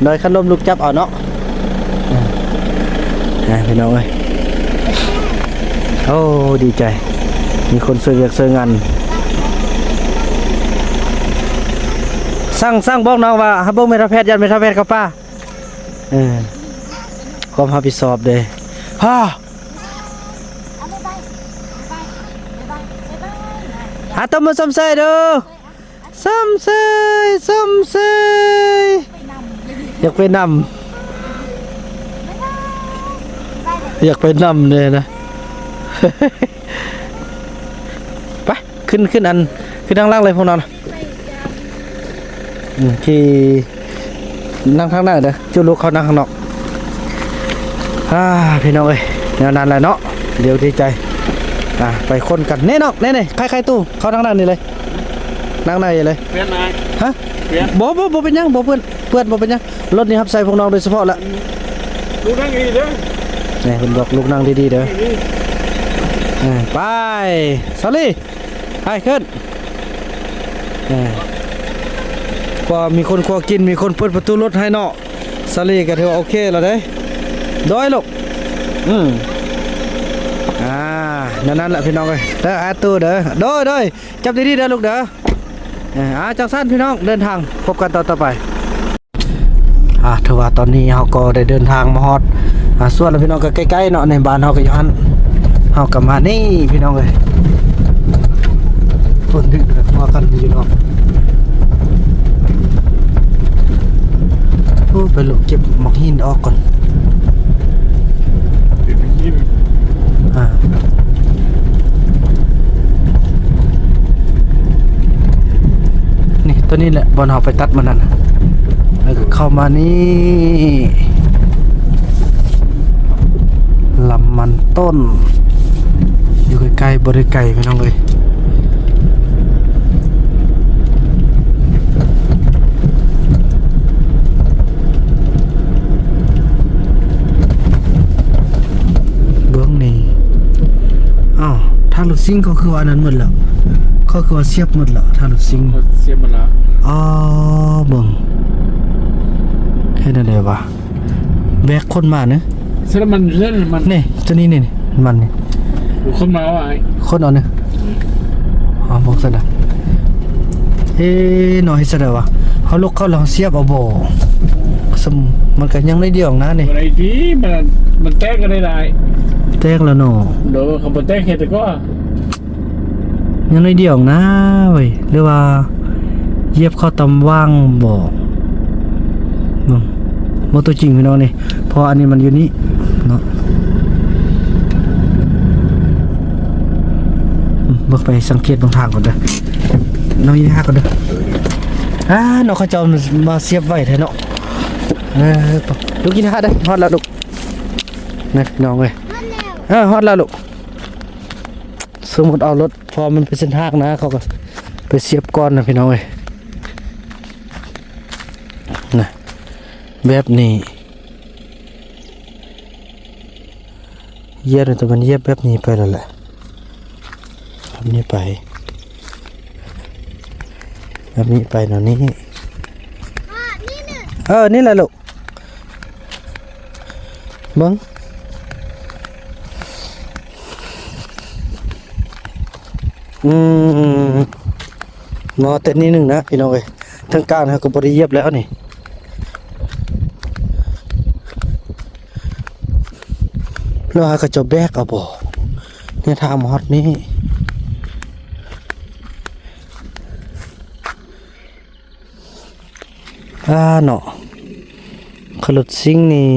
ໂດຍ ຄັນລົມລູກຈັບເອົາເນາະ ອ່າ ພີ່ນ້ອງເອີຍ ໂອ້ ດີໃຈ ມີຄົນຊ່ວຍວຽກຊ່ວຍງານ ສັ່ງ ສັ່ງບອກນ້ອງວ່າ ໃຫ້ບອກແມ່ເຖົ້າແພດ ຢ້ານແມ່ເຖົ້າແພດເຂົ້າປ່າ ເອີ ຄວາມຮັບຜິດຊອບເດ້ ຮາ ອາ ຕົບມືຊົມເຊີຍເດີ ຊົມເຊີຍ ຊົມເຊີຍ ຢາກໄປນຳ ຢາກໄປນຳແດ່ນະ ໄປ ຂຶ້ນ ຂຶ້ນອັນ ຂຶ້ນທາງຫຼັງເລີຍພວກເຮົານະ ອືມ ຂີ່ນັ່ງທາງໜ້າເດີ ຈຸລູກເຂົ້ານັ່ງຂ້າງນອກ ອ່າ ພີ່ນ້ອງເອີຍ ແນວນັ້ນແຫຼະເນາະ ດຽວດີໃຈ ອ່າ ໄປຄົນກັນ ເນນ້ອງ ເນ ເນ ໄຂ ໄຂຕູ້ ເຂົ້າທາງໜ້ານີ້ເລີຍ ນັ່ງໃນເລີຍ ເພື່ອນນາຍ ຮະ ເພື່ອນ ບໍ່ ບໍ່ ບໍ່ເປັນຫຍັງ ບໍ່ເປື້ອນ ເປື້ອນບໍ່ເປັນຫຍັງ ລົດນີ້ຮັບໃຊ້ພວກນ້ອງໂດຍສະເພາະລະ ລູກນັ່ງດີເດີ ນີ້ເພິ່ນບອກລູກນັ່ງດີໆເດີ ນີ້ ເອີ ໄປ ສາລີ ໄປຂຶ້ນ ເອີ ກວ່າມີຄົນຄົວກິນ ມີຄົນເປີດປະຕູລົດໃຫ້ເນາະ ສາລີກໍຖືວ່າໂອເຄແລ້ວເດ້ ໂດຍລູກ ອືມ ອ່າ ນັ້ນໆແຫຼະພີ່ນ້ອງເອີຍ ເດີ ອາຕູເດີ ໂດຍ ໂດຍ ຈັບດີໆເດີລູກເດີ ເອີ ອ່າ ຈັ່ງຊັ້ນພີ່ນ້ອງ ເດີນທາງ ພົບກັນຕອນຕໍ່ໄປ ອ່າ ຖືວ່າຕອນນີ້ເຮົາກໍໄດ້ເດີນທາງມາຮອດ ອ່າ ສວນແລ້ວພີ່ນ້ອງ ກໍໃກ້ໆເນາະ ໃນບ້ານເຮົາກໍຢູ່ຫັ້ນ ເຮົາກໍມານີ້ພີ່ນ້ອງເອີຍ ຄົນດຶກພວກກັນຢູ່ເນາະ ໂອ້ ໄປເກັບໝາກຫີນອອກກ່ອນ ເກັບຫີນ ອ່າ ນີ້ ຕົວນີ້ແຫຼະ ບ່ອນເຮົາໄປຕັດມື້ນັ້ນ ແລ້ວກໍເຂົ້າມານີ້ ລຳມັນຕົ້ນ ຢູ່ໃກ້ໆ ບໍ່ໄດ້ໄກພີ່ນ້ອງເອີຍ ເບິ່ງນີ້ ອ້າວ ທາດລົດຊິງເຂົາຄືວ່າອັນນັ້ນໝົດແລ້ວ ເຂົາຄືວ່າສຽບໝົດແລ້ວ ທາດລົດຊິງ ເຂົາສຽບໝົດແລ້ວ ອໍ ເບິ່ງ ເຮັດແນວໃດວະ ແບກຄົນມາເນາະ ໃສ່ນ້ຳມັນຢູ່ໃສ ນ້ຳມັນ ນີ້ ຕົວນີ້ນີ້ ນ້ຳມັນນີ້ ຄົນມາເອົາ ອ້າຍ ຄົນເອົານີ້ ອືມ ເອົາ ບໍ່ຊັ້ນນະ ເອີ ເນາະ ເຮັດຈັ່ງໃດວະ ເຮົາລົກເຂົ້າແລ້ວເຮົາສຽບເອົາບໍ່ ມັນກໍຍັງໜ້ອຍດຽວນະນີ້ ບໍ່ໄດ້ຕິ ມັນ ມັນແຕກກໍໄດ້ຫຼາຍ ແຕກແລ້ວເນາະ ໂດຍ ຄັນບໍ່ແຕກເຮັດແຕ່ກໍ ຍັງໜ້ອຍດຽວນະເວີຍ ຫຼືວ່າຢຽບເຂົ້າຕຳຫວ່າງບໍ່ ເບິ່ງ ບໍ່ຕົວຈິງພີ່ນ້ອງນີ້ ເພາະວ່າອັນນີ້ມັນຢູ່ນີ້ເນາະ ອືມ ເບິ່ງໄປສັງເກດເບິ່ງທາງກ່ອນເດີ ນ້ອງຍິນດີຮັກກ່ອນເດີ ອ່າ ເນາະ ເຂົາເຈົ້າມາສຽບໄວແທ້ເນາະ ເອີ ລູກຍິນດີຮັກເດີ ຮອດແລ້ວລູກ ນີ້ພີ່ນ້ອງເອີຍ ຮອດແລ້ວ ເອີ ຮອດແລ້ວລູກ ສົມມຸດເອົາລົດ ເພາະວ່າມັນເປັນເສັ້ນທາງນະ ເຂົາກໍໄປສຽບກ່ອນນະພີ່ນ້ອງເອີຍ ນະ ແບບນີ້ ຢຽບ ແຕ່ມັນຢຽບແບບນີ້ໄປແລ້ວແຫຼະ ແບບນີ້ໄປ ແບບນີ້ໄປແນວນີ້ ອ່າ ນີ້ນະ ເອີ ນີ້ແຫຼະລູກ ເບິ່ງ ອືມ ເນາະ ແຕ່ນີ້ໜຶ່ງນະ ພີ່ນ້ອງເອີຍ ທາງກາງເຮົາກໍບໍ່ໄດ້ຢຽບແລ້ວນີ້ ແລ້ວຫາເຂົາເຈົ້າແບກເອົາບໍ່ ແນວທາງມາຮອດນີ້. ອ່າເນາະ ຄັນລົດຊິງນີ້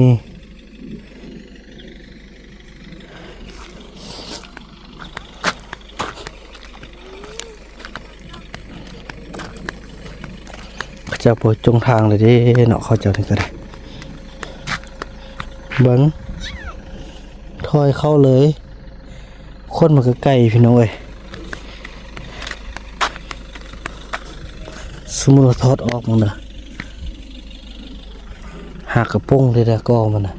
ເຂົາເຈົ້າບໍ່ຈົງທາງເລີຍເດ້ເນາະ ເຂົາເຈົ້ານີ້ກໍໄດ້ ເບິ່ງ ຖອຍເຂົ້າເລີຍ. ຄົນມັນກໍໄກພີ່ນ້ອງເອີຍ ສົມມຸດວ່າຖອດອອກມັນນະ ຫາກະປົງເລີຍນະ ກໍມັນນະ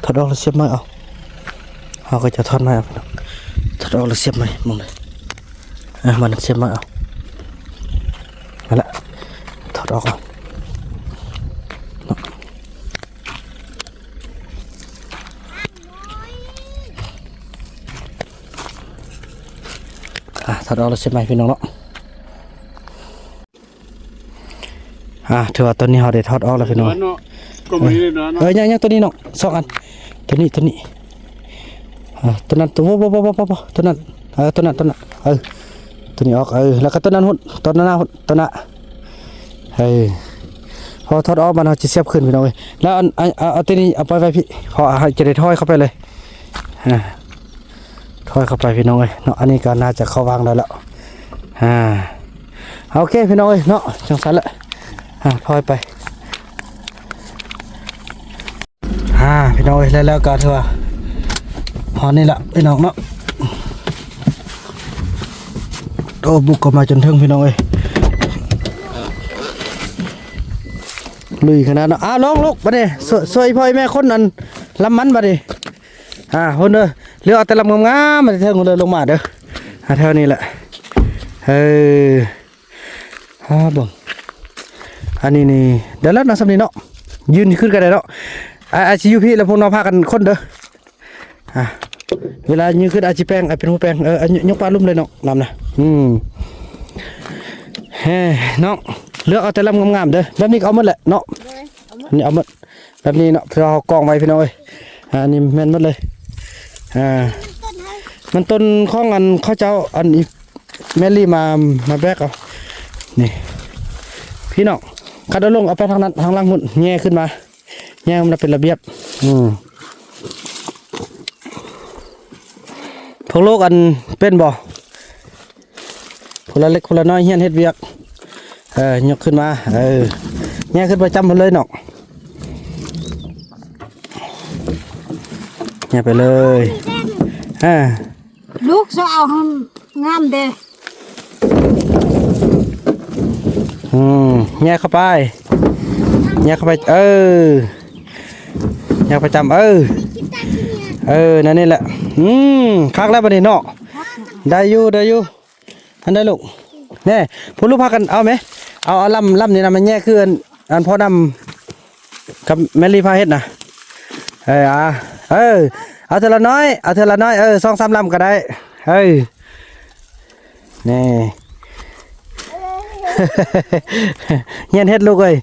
ຖອດອອກແລ້ວສຽບໃໝ່ເອົາ ເຮົາກໍຈະຖອດໃໝ່ເອົາ ຖອດອອກແລ້ວສຽບໃໝ່ ມອງເດີ ອ່ະ ມັນສຽບໃໝ່ເອົາ ນັ້ນລະ ຖອດອອກເອົາເນາະ. ອ່າ ຖອດອອກແລ້ວເສຍໃໝ່ພີ່ນ້ອງເນາະ ອ່າ ຖືວ່າຕອນນີ້ເຮົາໄດ້ຖອດອອກແລ້ວພີ່ນ້ອງ ເນາະ ກໍມີເລີຍເນາະ ເອີ ຍັງ ຍັງ ຕົວນີ້ນ້ອງ ສອງອັນ ຕົວນີ້ ຕົວນີ້ ອ່າ ຕົວນັ້ນ ຕົວ ໂອ້ ບໍ່ ບໍ່ ບໍ່ ບໍ່ ຕົວນັ້ນ ເອີ ຕົວນັ້ນ ຕົວນັ້ນ ເອີ ຕົວນີ້ອອກ ເອີ ແລ້ວກໍຕົວນັ້ນພຸ້ນ ຕົວໜ້າພຸ້ນ ຕົວໜ້າ ເອີ ພໍຖອດອອກມາເຮົາຈະສຽບຄືນພີ່ນ້ອງເອີຍ ແລ້ວອັນ ເອົາ ເອົາ ເອົາຕົວນີ້ເອົາໄປໄວ້ພີ້ ເພາະວ່າເຮົາຈະໄດ້ຖອຍເຂົ້າໄປເລີຍ ອ່າ ຖອຍເຂົ້າໄປພີ່ນ້ອງເອີຍເນາະ ອັນນີ້ກໍໜ້າຈະເຂົ້າວາງໄດ້ແລ້ວ ອ່າ ໂອເຄພີ່ນ້ອງເອີຍເນາະ ຈັ່ງຊັ້ນແຫຼະ ອ່າ ຖອຍໄປ. ອ່າ ພີ່ນ້ອງເອີຍ ແລ້ວ ແລ້ວກໍຖືວ່າຮອດນີ້ລະພີ່ນ້ອງເນາະ ໂອ້ ບຸກເຂົ້າມາຈົນເຖິງພີ່ນ້ອງເອີຍ ລຸຍຂະໜາດເນາະ ອ້າວ ລົງລູກ ບາດນີ້ ຊ່ວຍ ຊ່ວຍພໍ່ແມ່ຄົນອັນລຳມັນບາດນີ້ ອ່າ ພຸ້ນເດີ ເລືອກເອົາແຕ່ລຳງາມໆ ມາແຕ່ເທິງພຸ້ນເດີ ລົງມາເດີ ອ່າ ແຖວນີ້ແຫຼະ ເອີ. ອ່າ ເບິ່ງ ອັນນີ້ນີ້ ໄດ້ແລ້ວເນາະ ສ່ຳນີ້ເນາະ ຢືນຂຶ້ນກໍໄດ້ເນາະ ອາ ອາດຊິຢູ່ພີ້ ແລ້ວພວກນ້ອງພາກັນຄົ້ນເດີ ອ່າ ເວລາຢືນຂຶ້ນອາດຊິແປງ ອາ ເປັນຜູ້ແປງ ເອີ ຍົກປາລຸ່ມເລີຍເນາະ ລຳນະ ອືມ ເອີ ນ້ອງ ເລືອກເອົາແຕ່ລຳງາມໆເດີ ແບບນີ້ກໍເອົາໝົດແຫຼະເນາະ ນີ້ເອົາໝົດ ແບບນີ້ເນາະ ເພື່ອເຮົາກອງໄວ້ພີ່ນ້ອງເອີຍ ອ່າ ນີ້ແມ່ນໝົດເລີຍ ອ່າ ມັນຕົ້ນຂອງອັນເຂົາເຈົ້າ ອັນອີ່ແມນລີມາ ມາແບກເອົາ ນີ້ ພີ່ນ້ອງ ຄັນເອົາລົງ ເອົາໄປທາງນັ້ນ ທາງຫຼັງພຸ້ນ ແຍ່ຂຶ້ນມາ ແຍ່ໃຫ້ມັນເປັນລະບຽບ ອືມ ພວກລູກອັນເປັນບໍ່? ຜູ້ລະເລັກຜູ້ລະນ້ອຍ ຮຽນເຮັດວຽກ ເອີ ຍົກຂຶ້ນມາ ເອີ ແຍ່ຂຶ້ນປະຈຳພຸ້ນເລີຍນ້ອງ ແຍ່ໄປເລີຍ ອ່າ ລູກ ຊະເອົາໃຫ້ງາມເດ້ ອືມ ແຍ່ເຂົ້າໄປ ແຍ່ເຂົ້າໄປ ເອີ ແຍ່ປະຈຳ ເອີ ເອີ ນັ້ນນີ້ແຫຼະ ອືມ ຄັກແລ້ວບາດນີ້ເນາະ ໄດ້ຢູ່ ໄດ້ຢູ່ ອັນໃດລູກ ແນ່ ຜູ້ລູກພາກັນເອົາແມ ເອົາ ເອົາລຳ ລຳນີ້ນະ ມາແຍ່ຄືອັນ ອັນພໍ່ນຳກັບແມລີພາເຮັດນະ ເອີ ອ່າ ເອີ ເອົາເທື່ອລະໜ້ອຍ ເອົາເທື່ອລະໜ້ອຍ ເອີ ສອງສາມລຳກໍໄດ້ ເອີ ແນ່ ຮຽນເຮັດລູກເອີຍ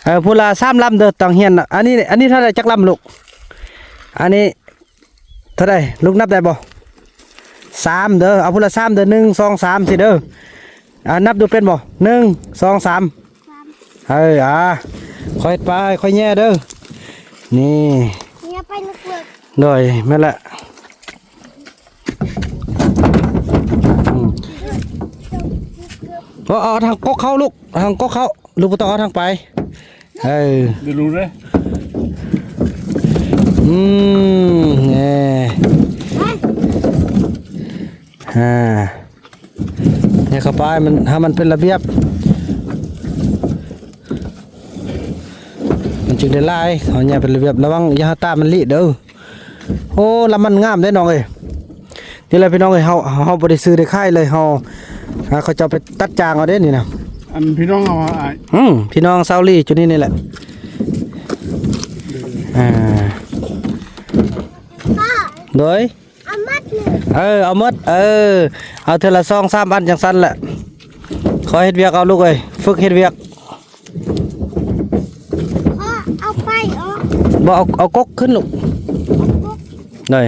ເອີ ຜູ້ລະສາມລຳເດີ ຕ້ອງຮຽນ ອັນນີ້ ອັນນີ້ເທົ່າໃດ ຈັກລຳລູກ ອັນນີ້ ເທົ່າໃດ ລູກນັບໄດ້ບໍ່? ສາມເດີ ເອົາຜູ້ລະສາມເດີ ໜຶ່ງ ສອງ ສາມ ສີ່ເດີ ອ່າ ນັບດູເປັນບໍ່? ໜຶ່ງ ສອງ ສາມ ເອີ ອ່າ ຄ່ອຍເຮັດໄປ ຄ່ອຍແຍ່ເດີ ນີ້ ແຍ່ໄປເລິກໆ ໂດຍ ແມ່ນລະ ອືມ ເອົາ ເອົາທາງກົກເຂົ້າລູກ ທາງກົກເຂົ້າ ລູກບໍ່ຕ້ອງເອົາທາງປາຍ ເອີ ເດີລູກເດີ ອືມ ແນ່ ອ່າ ແຍ່ເຂົ້າໄປ ມັນ ໃຫ້ມັນເປັນລະບຽບ ມັນຈຶ່ງໄດ້ຫຼາຍ ເຮົາແຍ່ເປັນລະບຽບ ລະວັງຢ່າໃຫ້ຕາມັນລີ້ເດີ ໂອ້ ລຳມັນງາມເດ້ນ້ອງເອີຍ ນີ້ແຫຼະພີ່ນ້ອງເອີຍ ເຮົາ ເຮົາບໍ່ໄດ້ຊື້ໄດ້ຂາຍເລີຍ ເຮົາ ອ່າ ເຂົາເຈົ້າໄປຕັດຈ້າງເອົາເດ້ນີ້ນະ. ອັນພີ່ນ້ອງເຮົາ ອ້າຍ ອືມ ພີ່ນ້ອງຊາວລີຢູ່ນີ້ນີ້ແຫຼະ. ອ່າ ໂດຍ ເອົາໝົດເລີຍ ເອີ ເອົາໝົດ ເອີ ເອົາເທື່ອລະສອງສາມອັນຈັ່ງຊັ້ນແຫຼະ. ຂໍເຮັດວຽກເອົາລູກເອີຍ ຝຶກເຮັດວຽກ. ພໍ່ ເອົາໄຟອອກ ບໍ່ ເອົາ ເອົາກົກຂຶ້ນລູກ ເອົາກົກ ໂດຍ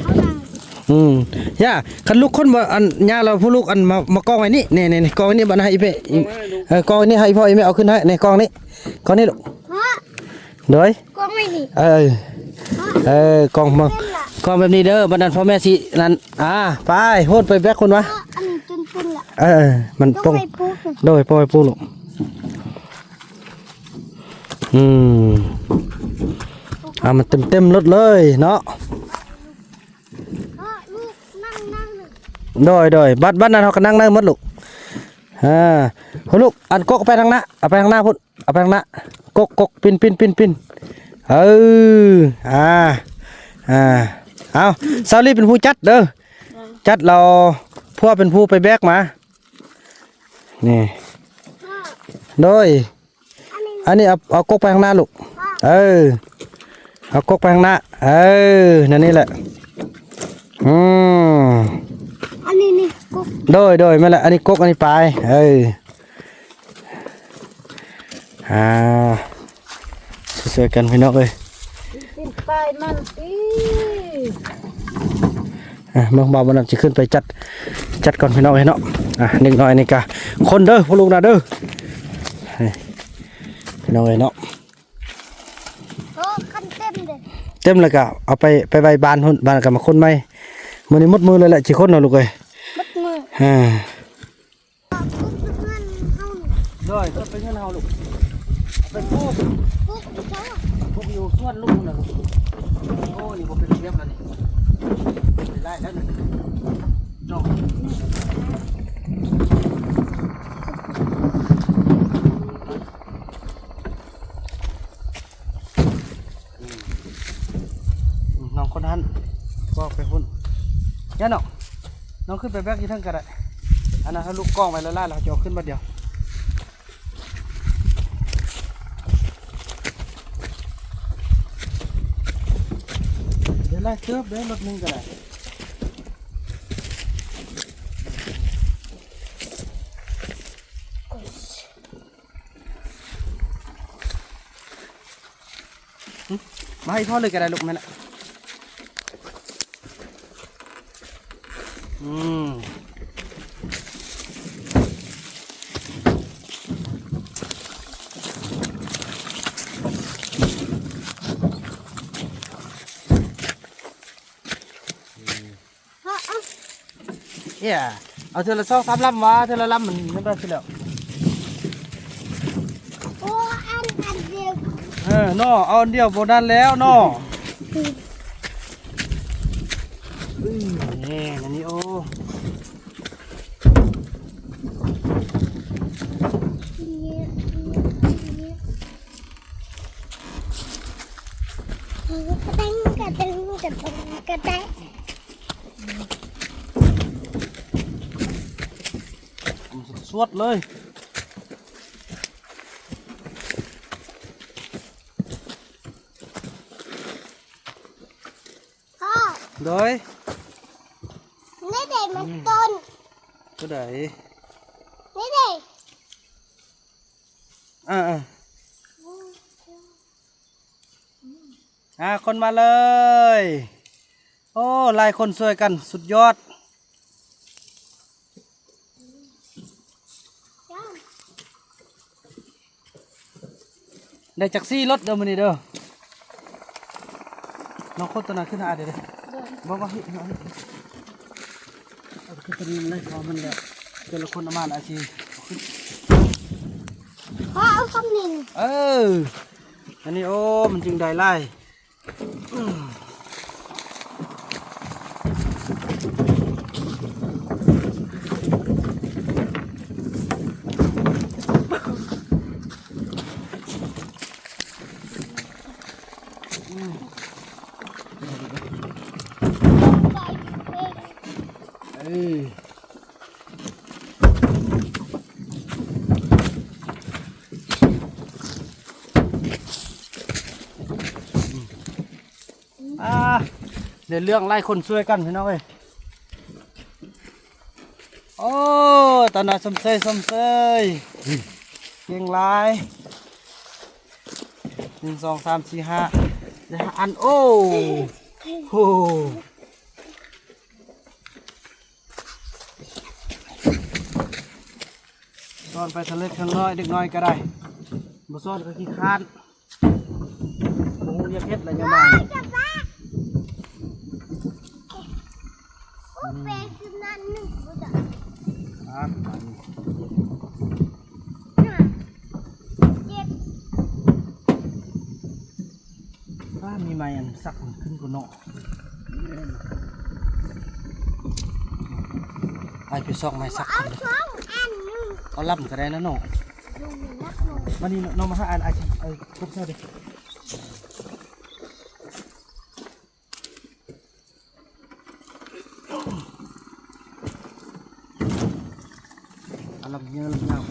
ເອົາຫຍັງ ອືມ ຢ່າ ຄັນລູກຄົນບໍ່ ອັນ ຍ່າລາວຜູ້ລູກ ອັນ ມາ ມາກອງໄວ້ນີ້ ນີ້ໆ ກອງໄວ້ນີ້ ບັດໃຫ້ອີ່ເປ້ ເອີ ກອງໄວ້ນີ້ ໃຫ້ພໍ່ອີ່ແມ່ເອົາຂຶ້ນໃຫ້ ນີ້ ກອງນີ້ ກອງນີ້ລູກ ພໍ່ ໂດຍ ກອງໄວ້ນີ້ ເອີ ເອີ ກອງມາ ກອງແບບນີ້ເດີ ບັດນັ້ນພໍ່ແມ່ຊິນັ້ນ ອ່າ ໄປ ໂຫດໄປແບກພຸ້ນວະ ເອີ ອັນນີ້ຈົນປຸ້ນລະ ເອີ ມັນປົງ ໂດຍ ປ່ອຍປູກລູກ ອືມ ເອົາມັນເຕັມໆລົດເລີຍເນາະ ເອີ ລູກນັ່ງ ນັ່ງ ໂດຍ ໂດຍ ບັດ ບັດນັ້ນເຮົາກໍນັ່ງໄດ້ໝົດລູກ ອ່າ ໂຫ ລູກ ອັນກົກໄປທາງໜ້າ ເອົາໄປທາງໜ້າພຸ້ນ ເອົາໄປທາງໜ້າ ກົກ ກົກ ປິ່ນ ປິ່ນ ປິ່ນ ປິ່ນ ເອີ ອ່າ ອ່າ ເອົາ ຊາວລີເປັນຜູ້ຈັດເດີ ຈັດແລ້ວ ພວກເປັນຜູ້ໄປແບກມາ ນີ້ ໂດຍ ອັນນີ້ເອົາ ເອົາກົກໄປທາງໜ້າລູກ ເອີ ເອົາກົກໄປທາງໜ້າ ເອີ ນັ້ນນີ້ແຫຼະ ອືມ ອັນນີ້ນີ້ກົກ ໂດຍ ໂດຍ ແມ່ນແຫຼະ ອັນນີ້ກົກ ອັນນີ້ປາຍ ເອີ ອ່າ ຊ່ວຍໆກັນພີ່ນ້ອງເອີຍ ກິນປາຍມັນຕິ ອ່ະ ເບິ່ງບ່າວບຸນນຳຊິຂຶ້ນໄປຈັດ ຈັດກ່ອນພີ່ນ້ອງເອີຍເນາະ ອ່ະ ເດັກນ້ອຍນີ້ກະຄົນເດີ ພວກລູກນະເດີ ນີ້ ພີ່ນ້ອງເອີຍເນາະ ໂອ້ ຄັນເຕັມເດ້ ເຕັມແລ້ວກະເອົາໄປ ໄປໄວ້ບ້ານພຸ້ນ ບ້ານກະມາຄົນໃໝ່ ມື້ນີ້ໝົດມື້ເລີຍແຫຼະ ຊິຄົນເນາະລູກເອີຍ ໝົດມື້ ອ່າ ໂດຍ ເອົາໄປເຮືອນເຮົາລູກ ເອົາໄປປູກ ປູກຢູ່ໃສ ປູກຢູ່ສວນລຸງນະລູກ ໂອ້ ນີ້ບໍ່ເປັນລະບຽບແລ້ວນີ້ ເປັນໄດ້ແລ້ວນີ້ ເນາະ ອືມ ອືມ ນ້ອງຄົນຫັ້ນ ບອກໄປພຸ້ນ ຢ່ານ້ອງ ນ້ອງຂຶ້ນໄປແບກຢູ່ເທິງກໍໄດ້ ອັນນັ້ນເຮົາລູກກອງໄວ້ຫຼາຍໆ ແລ້ວເຮົາຈະເອົາຂຶ້ນບາດດຽວ ເດີ ຫຼາຍເຕີບເດີ ລົດໜຶ່ງກໍໄດ້. ມາໃຫ້ພໍ່ເລີຍກໍໄດ້ລູກ ແມ່ນລະ ອືມ ເອີ ເອົາເທື່ອລະສອງສາມລຳວ່າ ເທື່ອລະລຳມັນຍັງໄດ້ຊິແລ້ວ ໂອ້ ອັນ ອັນດຽວ ເອີ ເນາະ ເອົາອັນດຽວບໍ່ນັ້ນແລ້ວເນາະ ອືມ ອືມ ແນ່ ອັນນີ້ ໂອ້ ກະແຕງ ກະແຕງ ກະແຕງ ກະແຕງ ສວດເລີຍ ພໍ່ ໂດຍ ນີ້ເດ້ ມັນຕົ້ນ ໂຕໃດ ນີ້ເດ້ ອ່າ ອ່າ ອ່າ ຄົນມາເລີຍ ໂອ້ ຫຼາຍຄົນຊ່ວຍກັນ ສຸດຍອດ ໄດ້ຈັກສີ່ລົດເດີມື້ນີ້ເດີ ນ້ອງຄົນໂຕນັ້ນຂຶ້ນຫາເດີ ເດີ ບໍ່ ບໍ່ ເຮັດ ເຮັດ ເຮັດ ເອົາຂຶ້ນຕົວນີ້ມັນໄດ້ ເພາະມັນແລ້ວ ແຕ່ລະຄົນເອົາມາຫຼາຍຊິເອົາຂຶ້ນ ພໍ່ເອົາຄຳນີ້ ເອີ ອັນນີ້ ໂອ້ ມັນຈຶ່ງໄດ້ຫຼາຍ. ອືມ. ເລື່ອງຫຼາຍຄົນຊ່ວຍກັນພີ່ນ້ອງເອີຍ. ໂອ້ ຕາໜ້າຊົມເຊີຍ ຊົມເຊີຍ ເກັ່ງຫຼາຍ. ໜຶ່ງ ສອງ ສາມ ສີ່ ຫ້າ ໄດ້ຫ້າອັນ. ໂອ້ ໂຫ ສອນໄປທະເລັກທະນ້ອຍ ເດັກນ້ອຍກໍໄດ້ ບໍ່ສອນກໍຂີ້ຄ້ານ. ບໍ່ຮູ້ຢາກເຮັດລະຍາມນີ້. ປ້າ ມີໄມ້ອັນສັກມັນຂຶ້ນກວ່າເນາະ. ໄປ ໄປຊອກໄມ້ສັກ ເອົາສອງອັນໜຶ່ງ ເອົາລຳກໍໄດ້ນະເນາະ. ມານີ້ເນາະ ມາຫາອ້າຍ ອ້າຍ ອ້າຍກົບໃສ່ເດີ້. ເອົາລຳຍາວ ລຳຍາວ.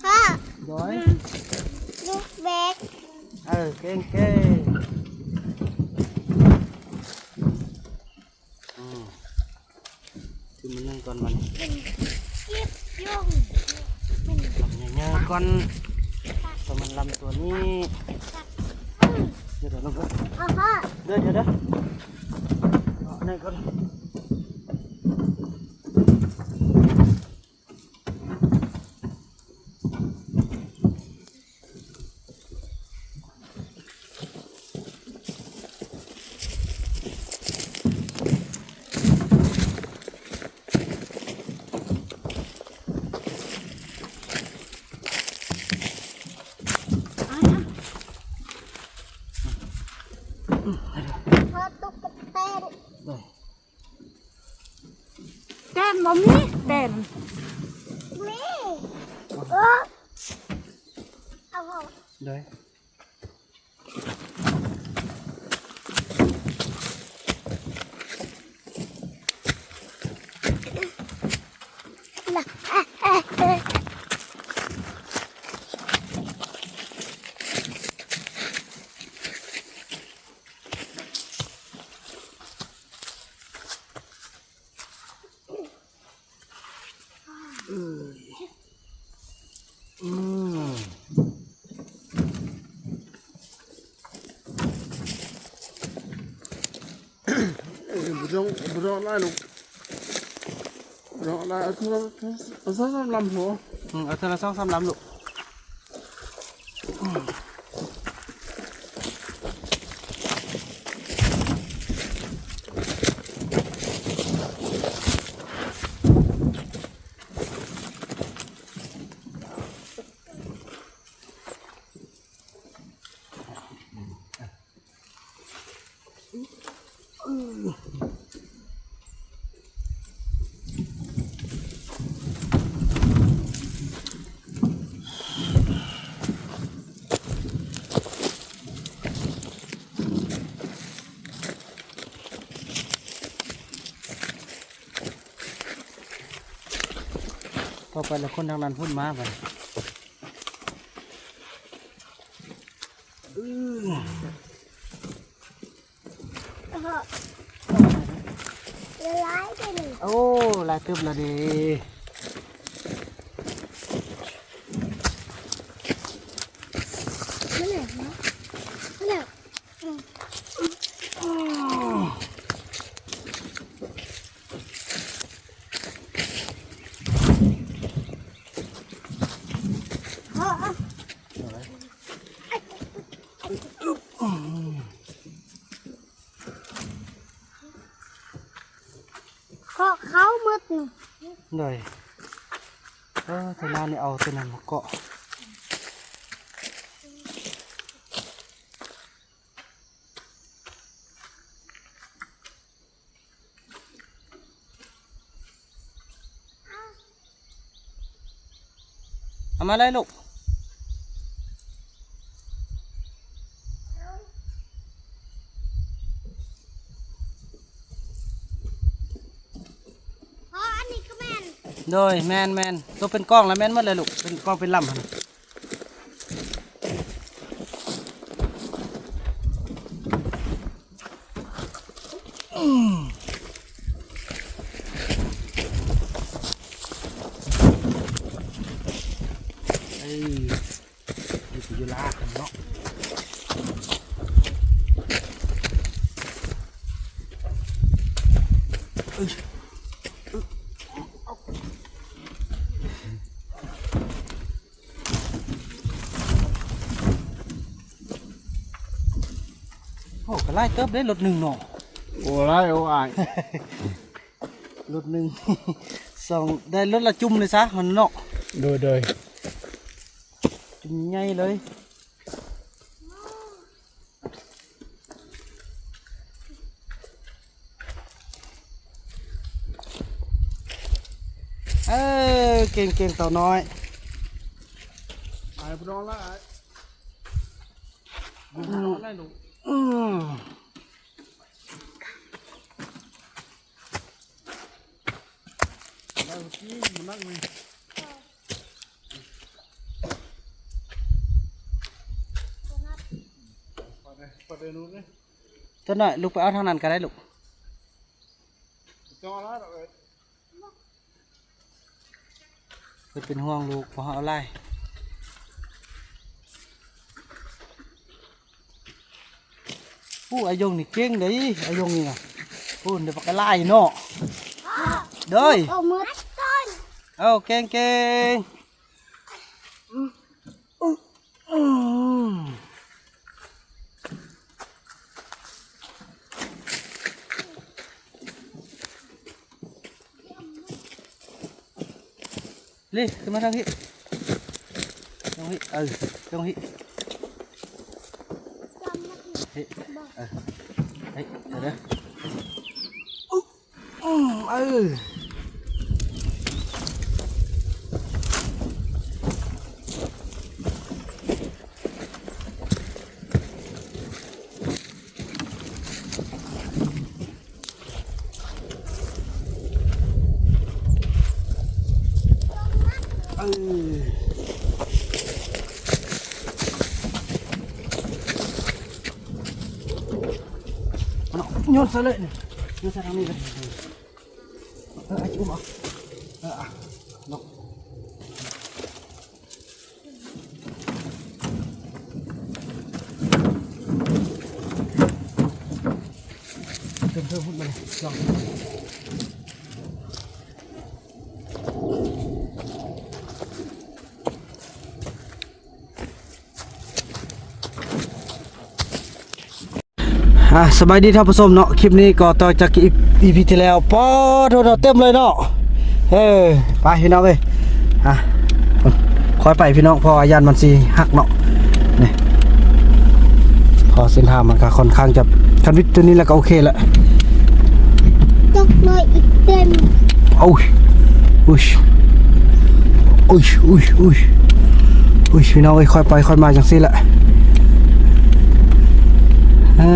ພໍ່ ໂດຍ ລູກເບັກ ເອີ ເກັ່ງໆ. ອືມ ຄືມັນໜຶ່ງກ່ອນມັນ ມັນເກັບຍົງ ມັນ ລຳໃຫຍ່ໆກ່ອນ ກໍມັນລຳຕົວນີ້. ອືມ ດຽວໆ ລົງກ່ອນ ອາຮະ ດຽວໆ ເອົາອັນນັ້ນກ່ອນ. ພໍ່ ຕຸກກະແຕນ ແຕນບໍ່ມີ ແຕນມີ ເອີ ເອົາ ເອົາ ໄດ້. ເອີຍ ອືມ ໂອ້ຍ ບໍ່ຕ້ອງ ບໍ່ຕ້ອງຫຼາຍລູກ ບໍ່ຕ້ອງຫຼາຍ ເອົາເທື່ອລະ ເອົາສອງສາມລຳພໍ. ອືມ ເອົາເທື່ອລະສອງສາມລຳລູກ. ຕໍ່ໄປລະຄົນທາງນັ້ນພຸ້ນມາບັດນີ້. ໂອ້ ຫຼາຍເຕີບລະເດ. ເກາະເຂົາໝົດນີ້ ໂດຍ. ເອີ ໂຕນັ້ນນີ້ເອົາໂຕນັ້ນມາເກາະ. ເອົາມາເລີຍລູກ. ອໍ ອັນນີ້ກໍແມ່ນ ໂດຍ ແມ່ນໆ ໂຕເປັນກອງລະແມ່ນໝົດເລີຍລູກ ເປັນກອງເປັນລຳຫັ້ນ. ໂອ້ ກໍຫຼາຍເຕີບເດ້ ລົດໜຶ່ງເນາະ. ໂອ້ ຫຼາຍ ໂອ້ ອ້າຍ ລົດໜຶ່ງ ສອງ ໄດ້ລົດລະຈຸ່ມເລີຍຊະຫັ້ນເນາະ. ໂດຍ ໂດຍ ຈຸ່ມໃຫຍ່ເລີຍ. ເອີ ເກັ່ງໆ ເຕົານ້ອຍ ໄປບໍ່ລອດລະອ້າຍ. ອືມ ອືມ ໄດ້ທີ່ມັນນັກນີ້. ຕົວນ້ອຍ ລູກໄປເອົາທາງນັ້ນກໍໄດ້ລູກ. ເພິ່ນເປັນຫ່ວງລູກ ບໍ່ໃຫ້ເອົາຫຼາຍ. ໂອ້ ອາຍົງນີ້ເກັ່ງເດ້ ອາຍົງນີ້ນະ. ໂອ້ ໄດ້ບັກຫຼາຍເນາະ. ໂດຍ ເອົາໝົດ ເອົາ ເກັ່ງໆ. ນີ້ ຂຶ້ນມາທາງນີ້ ທາງນີ້ ເອີ ທາງນີ້ ນີ້ ເອີ ນີ້ ເດີ. ອືມ ເອີ. ເອີ ໂຍນໃສ່ເລີຍ ໂຍນໃສ່ທາງນີ້ເລີຍ. ເອີ ອາ ອຸ້ມເອົາ ເອີ ອາ ເນາະ. ເຕີມເພີ່ມພຸ້ນມາເລີຍ ລອງ. ອ່າ ສະບາຍດີທ່ານຜູ້ຊົມເນາະ, ຄລິບນີ້ກໍຕໍ່ຈາກອີພີທີ່ແລ້ວ. ປາໂທ ເຕັມເລີຍເນາະ. ເອີ ໄປພີ່ນ້ອງເອີຍ ອ່າ ຄ່ອຍໄປພີ່ນ້ອງ ເພາະວ່າຢ້ານມັນຊິຫັກເນາະ. ນີ້ ເພາະເສັ້ນທາງມັນກໍຄ່ອນຂ້າງຈະ ຄັນວິດຕົວນີ້ແລ້ວກໍໂອເຄລະ. ຕົກໜ້ອຍອີກເຕັມ. ໂອ້ຍ ອຸ້ຍ ອຸ້ຍ ອຸ້ຍ ອຸ້ຍ ອຸ້ຍ ພີ່ນ້ອງເອີຍ ຄ່ອຍໄປຄ່ອຍມາຈັ່ງຊີ້ແຫຼະ. ເອີ.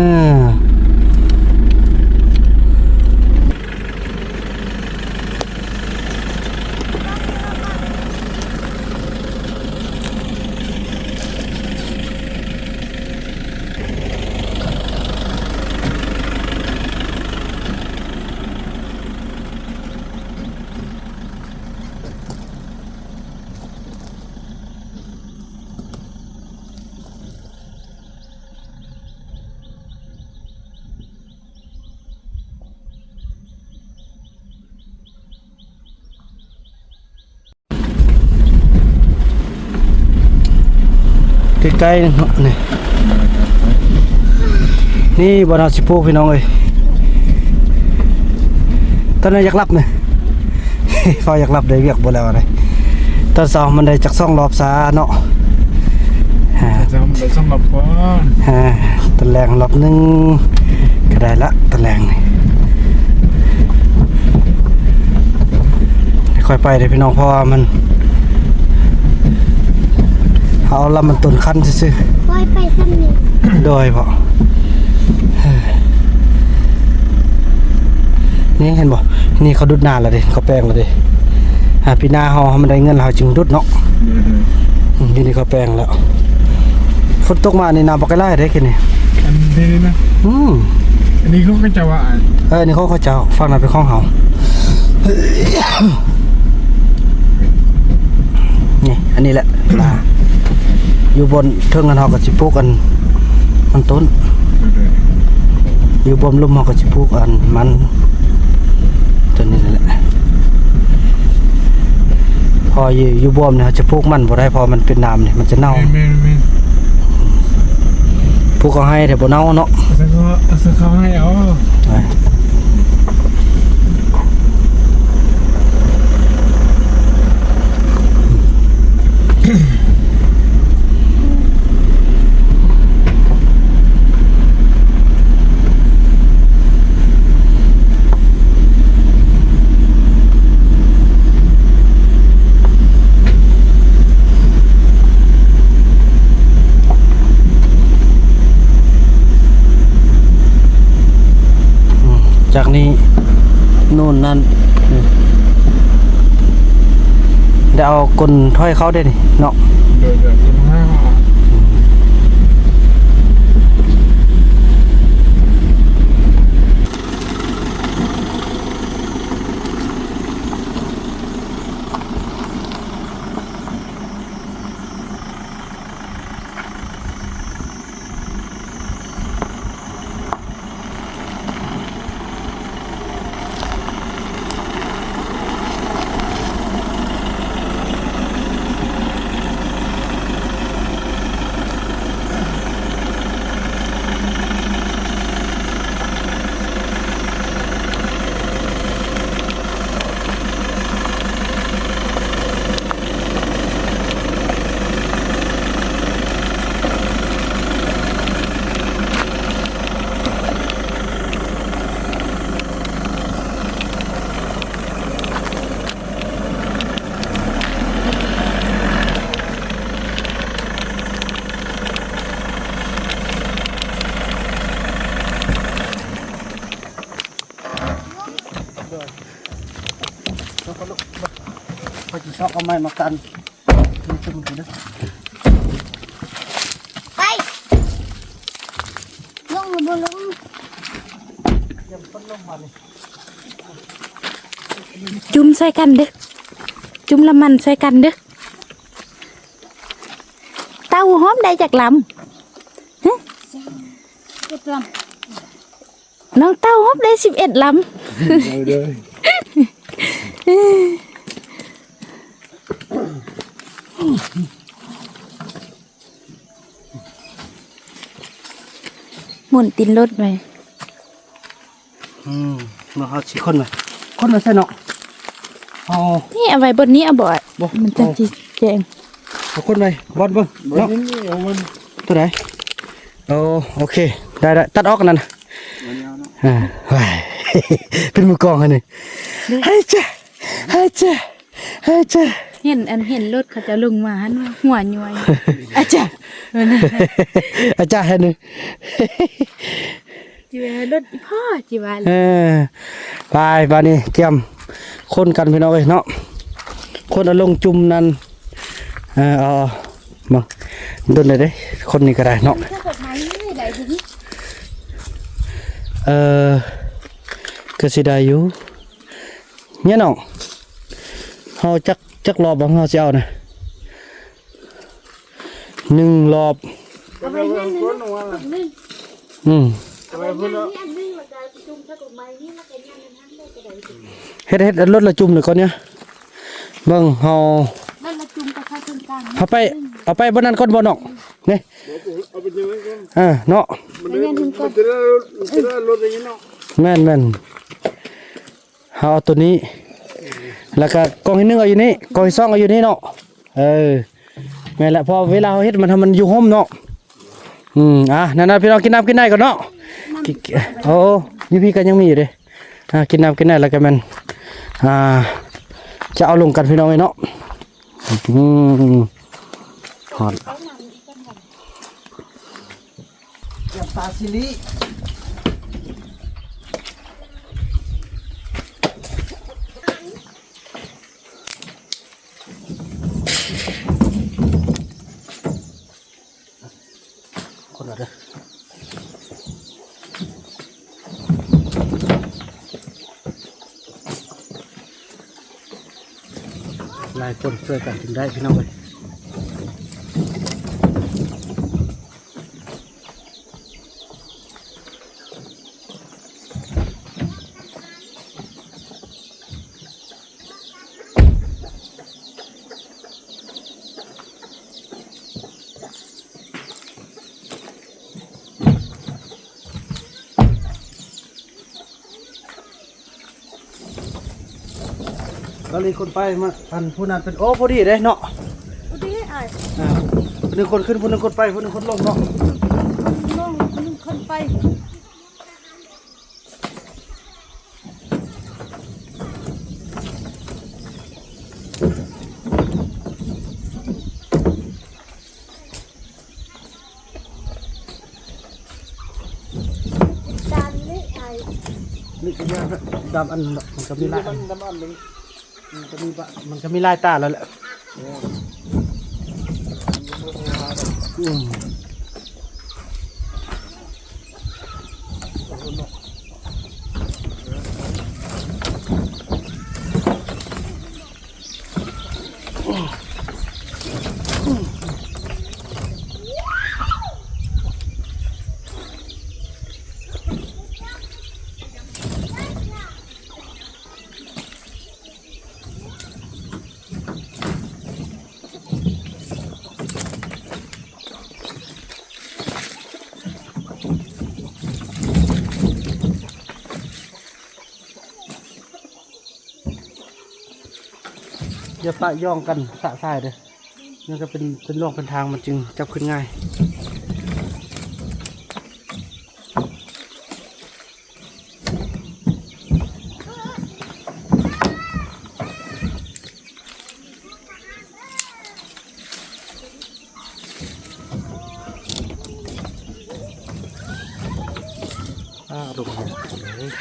ໃກ້ໆ ເນາະ ນີ້ ນີ້ບ່ອນເຮົາຊິປູກ ພີ່ນ້ອງເອີຍ. ຕອນນັ້ນຢາກຫຼັບນີ້ ຟ້າວຢາກຫຼັບເດ້ ວຽກບໍ່ແລ້ວເດ້. ຕອນເຊົ້າມັນໄດ້ຈັກສອງລອບຊະເນາະ. ອ່າ ເຈົ້າ ມັນໄດ້ສອງລອບກ່ອນ. ອ່າ ຕອນແລງລອບໜຶ່ງກໍໄດ້ລະ ຕອນແລງນີ້. ຄ່ອຍໄປເດີ້ພີ່ນ້ອງ ເພາະວ່າມັນ ເຮົາລຳມັນຕົ້ນຄັນຊື່ໆ. ຄ່ອຍໄປສ່ຳນີ້. ໂດຍ ເພາະ ນີ້ເຫັນບໍ່ ນີ້ເຂົາດຸດນາແລ້ວເດ້ ເຂົາແປງແລ້ວເດ້. ຫາປີໜ້າເຮົາ ເຮົາມັນໄດ້ເງິນ ເຮົາຈຶ່ງດຸດເນາະ. ໂດຍໆ. ອືມ ຢູ່ນີ້ເຂົາແປງແລ້ວ. ຝົນຕົກມານີ້ນ້ຳບັກຫຼາຍເດ້ຄືນີ້ ອັນນີ້ນະ. ອືມ ອັນນີ້ຂອງເຂົາເຈົ້າວ່າ ເອີ ນີ້ຂອງເຂົາເຈົ້າ ຝັ່ງນັ້ນເປັນຂອງເຮົາ. ນີ້ ອັນນີ້ແຫຼະ ລາ ຢູ່ບົນເທິງນັ້ນເຮົາກໍຊິປູກອັນ ມັນຕົ້ນ. ໂດຍໆ. ຢູ່ບົນລຸ່ມເຮົາກໍຊິປູກອັນມັນ. ເພາະຢູ່ ຢູ່ບວມນີ້ເຮົາຈະປູກມັນບໍ່ໄດ້ ເພາະມັນເປັນນ້ຳນີ້ມັນຈະເນົ່າ. ແມ່ນໆໆ ປູກເຂົ້າໄຮ່ແຕ່ບໍ່ເນົ່າເນາະ. ເອົາໃສ່ເຂົ້າ ເອົາໃສ່ເຂົ້າໄຮ່ເອົາ. ຈາກນີ້ໂນ່ນນັ້ນ ໄດ້ເອົາກົ້ນຖອຍເຂົ້າເດ້ນີ້ເນາະ. ໂດຍໆ ກົ້ນຖອຍເຂົ້າ. ຂ້ອຍຊິຊອກເອົາໄມ້ມາກັນ. ໄປ ລົງຫຼືບໍ່ລົງ? ຈຸ່ມໃສ່ກັນເດີ້ ຈຸ່ມລະມັນໃສ່ກັນເດີ້. ເຕົ້າຮອບໄດ້ຈັກລຳ? ຮະ? ເຈັດລຳ. ນ້ອງເຕົ້າຮອບໄດ້ສິບເອັດລຳ. ໝູນຕີນລົດໄວ້. ອືມ ເນາະ ເຮົາຊິຄົ້ນໄວ້ ຄົ້ນໄວ້ໃສເນາະ? ເອົາ ນີ້ເອົາໄວ້ບ່ອນນີ້ ເອົາບໍ່? ບໍ່ ມັນຈັ່ງຊິແຈ້ງ. ເອົາຄົ້ນໄວ້ບ່ອນເບິ່ງເນາະ. ຕົວໃດ? ໂອ ໂອເຄ ໄດ້ໆ ຕັດອອກອັນນັ້ນ. ອ່າ ເປັນມືກອງຫັ້ນນີ້. ໄຮຈະ ໄຮຈະ ໄຮຈະ. ເຫັນ ອັນ ເຫັນລົດເຂົາເຈົ້າລົງມາຫັ້ນ ຫົວຍ້ອຍ ອາຈາ ອາຈາຫັ້ນ. ຈິວ່າລົດອີ່ພໍ່ ຈິວ່າ. ເອີ ໄປ ບາດນີ້ກຽມຄົ້ນກັນພີ່ນ້ອງເອີຍເນາະ. ຄົ້ນເອົາລົງຈຸ່ມນັ້ນ. ເອີ ເອົາ ເອົາ ມາດົນໄດ້ເດ້ ຄົນນີ້ກໍໄດ້ເນາະ. ເອີ ກໍຊິໄດ້ຢູ່. ເນຍນ້ອງ ເຮົາຈັກ ຈັກລອບບໍ່ ເຮົາຊິເອົານະ ໜຶ່ງລອບ. ເອົາໄວ້ນັ້ນໜຶ່ງ ອືມ ເອົາໄວ້ນັ້ນນີ້ອັນໜຶ່ງ ແລ້ວກໍຈຸ່ມໃສ່ກົກໄມ້ນີ້ ແລ້ວກໍຍ່າງນັ້ນເລີຍກໍໄດ້. ເຮັດ ເຮັດລົດລະຈຸ່ມເລີຍກ່ອນເນຍ. ເບິ່ງເຮົາ ລົດລະຈຸ່ມກໍເຂົ້າເຄິ່ງກາງ ເຮົາໄປ ເອົາໄປບ່ອນນັ້ນກ່ອນບໍ່ນ້ອງ? ນີ້ ເອີ ເນາະ ມັນຈະໄດ້ລົດ ມັນຈະໄດ້ລົດຢ່າງນີ້ເນາະ. ແມ່ນໆ. ເຮົາເອົາຕົວນີ້ ແລ້ວກະກ້ອງທີໜຶ່ງເອົາຢູ່ນີ້ ກ້ອງທີສອງເອົາຢູ່ນີ້ເນາະ. ເອີ ແມ່ນແຫຼະ ເພາະເວລາເຮົາເຮັດມັນ ໃຫ້ມັນຢູ່ຮົ່ມເນາະ. ອືມ ອ່າ ນັ້ນໆ ພີ່ນ້ອງ ກິນນ້ຳກິນໃນກ່ອນເນາະ. ໂອ້ ຢູ່ພີ້ກໍຍັງມີຢູ່ເດ້. ອ່າ ກິນນ້ຳກິນໃນ ແລ້ວກໍແມ່ນ ອ່າ ຈະເອົາລົງກັນ ພີ່ນ້ອງເອີຍເນາະ. ອືມ ຮອດ. ຢ່າປາຊິລິ ຄົນລະເດີ້ ຫຼາຍຄົນຊ່ວຍກັນຈຶ່ງໄດ້ ພີ່ນ້ອງເອີຍ. ເ ຕອນນີ້ຄົນໄປມາ ອັນຜູ້ນັ້ນເປັນ ໂອ້ ພໍດີເດ້ເນາະ ພໍດີອ້າຍ ອ່າ ຜູ້ໜຶ່ງຄົນຂຶ້ນ ຜູ້ໜຶ່ງຄົນໄປ ຜູ້ໜຶ່ງຄົນລົງເນາະ ລົງ ຜູ້ໜຶ່ງຄົນໄປ. ດຳນີ້ອ້າຍ ນີ້ກໍຍາດຳອັນ ມັນກໍມີຫຼາຍ ດຳອັນໜຶ່ງ ມັນກໍມີບະ ມັນກໍມີຫຼາຍຕາແລ້ວແຫຼະ ເອີ ອືມ. ຢ່າປະຢ່ອງກັນສະສາຍເດີ້ ມັນກໍເປັນ ເປັນຮ່ອງເປັນທາງ ມັນຈຶ່ງຈັບຂຶ້ນງ່າຍ. ອ້າ ລົງມາເລີຍ.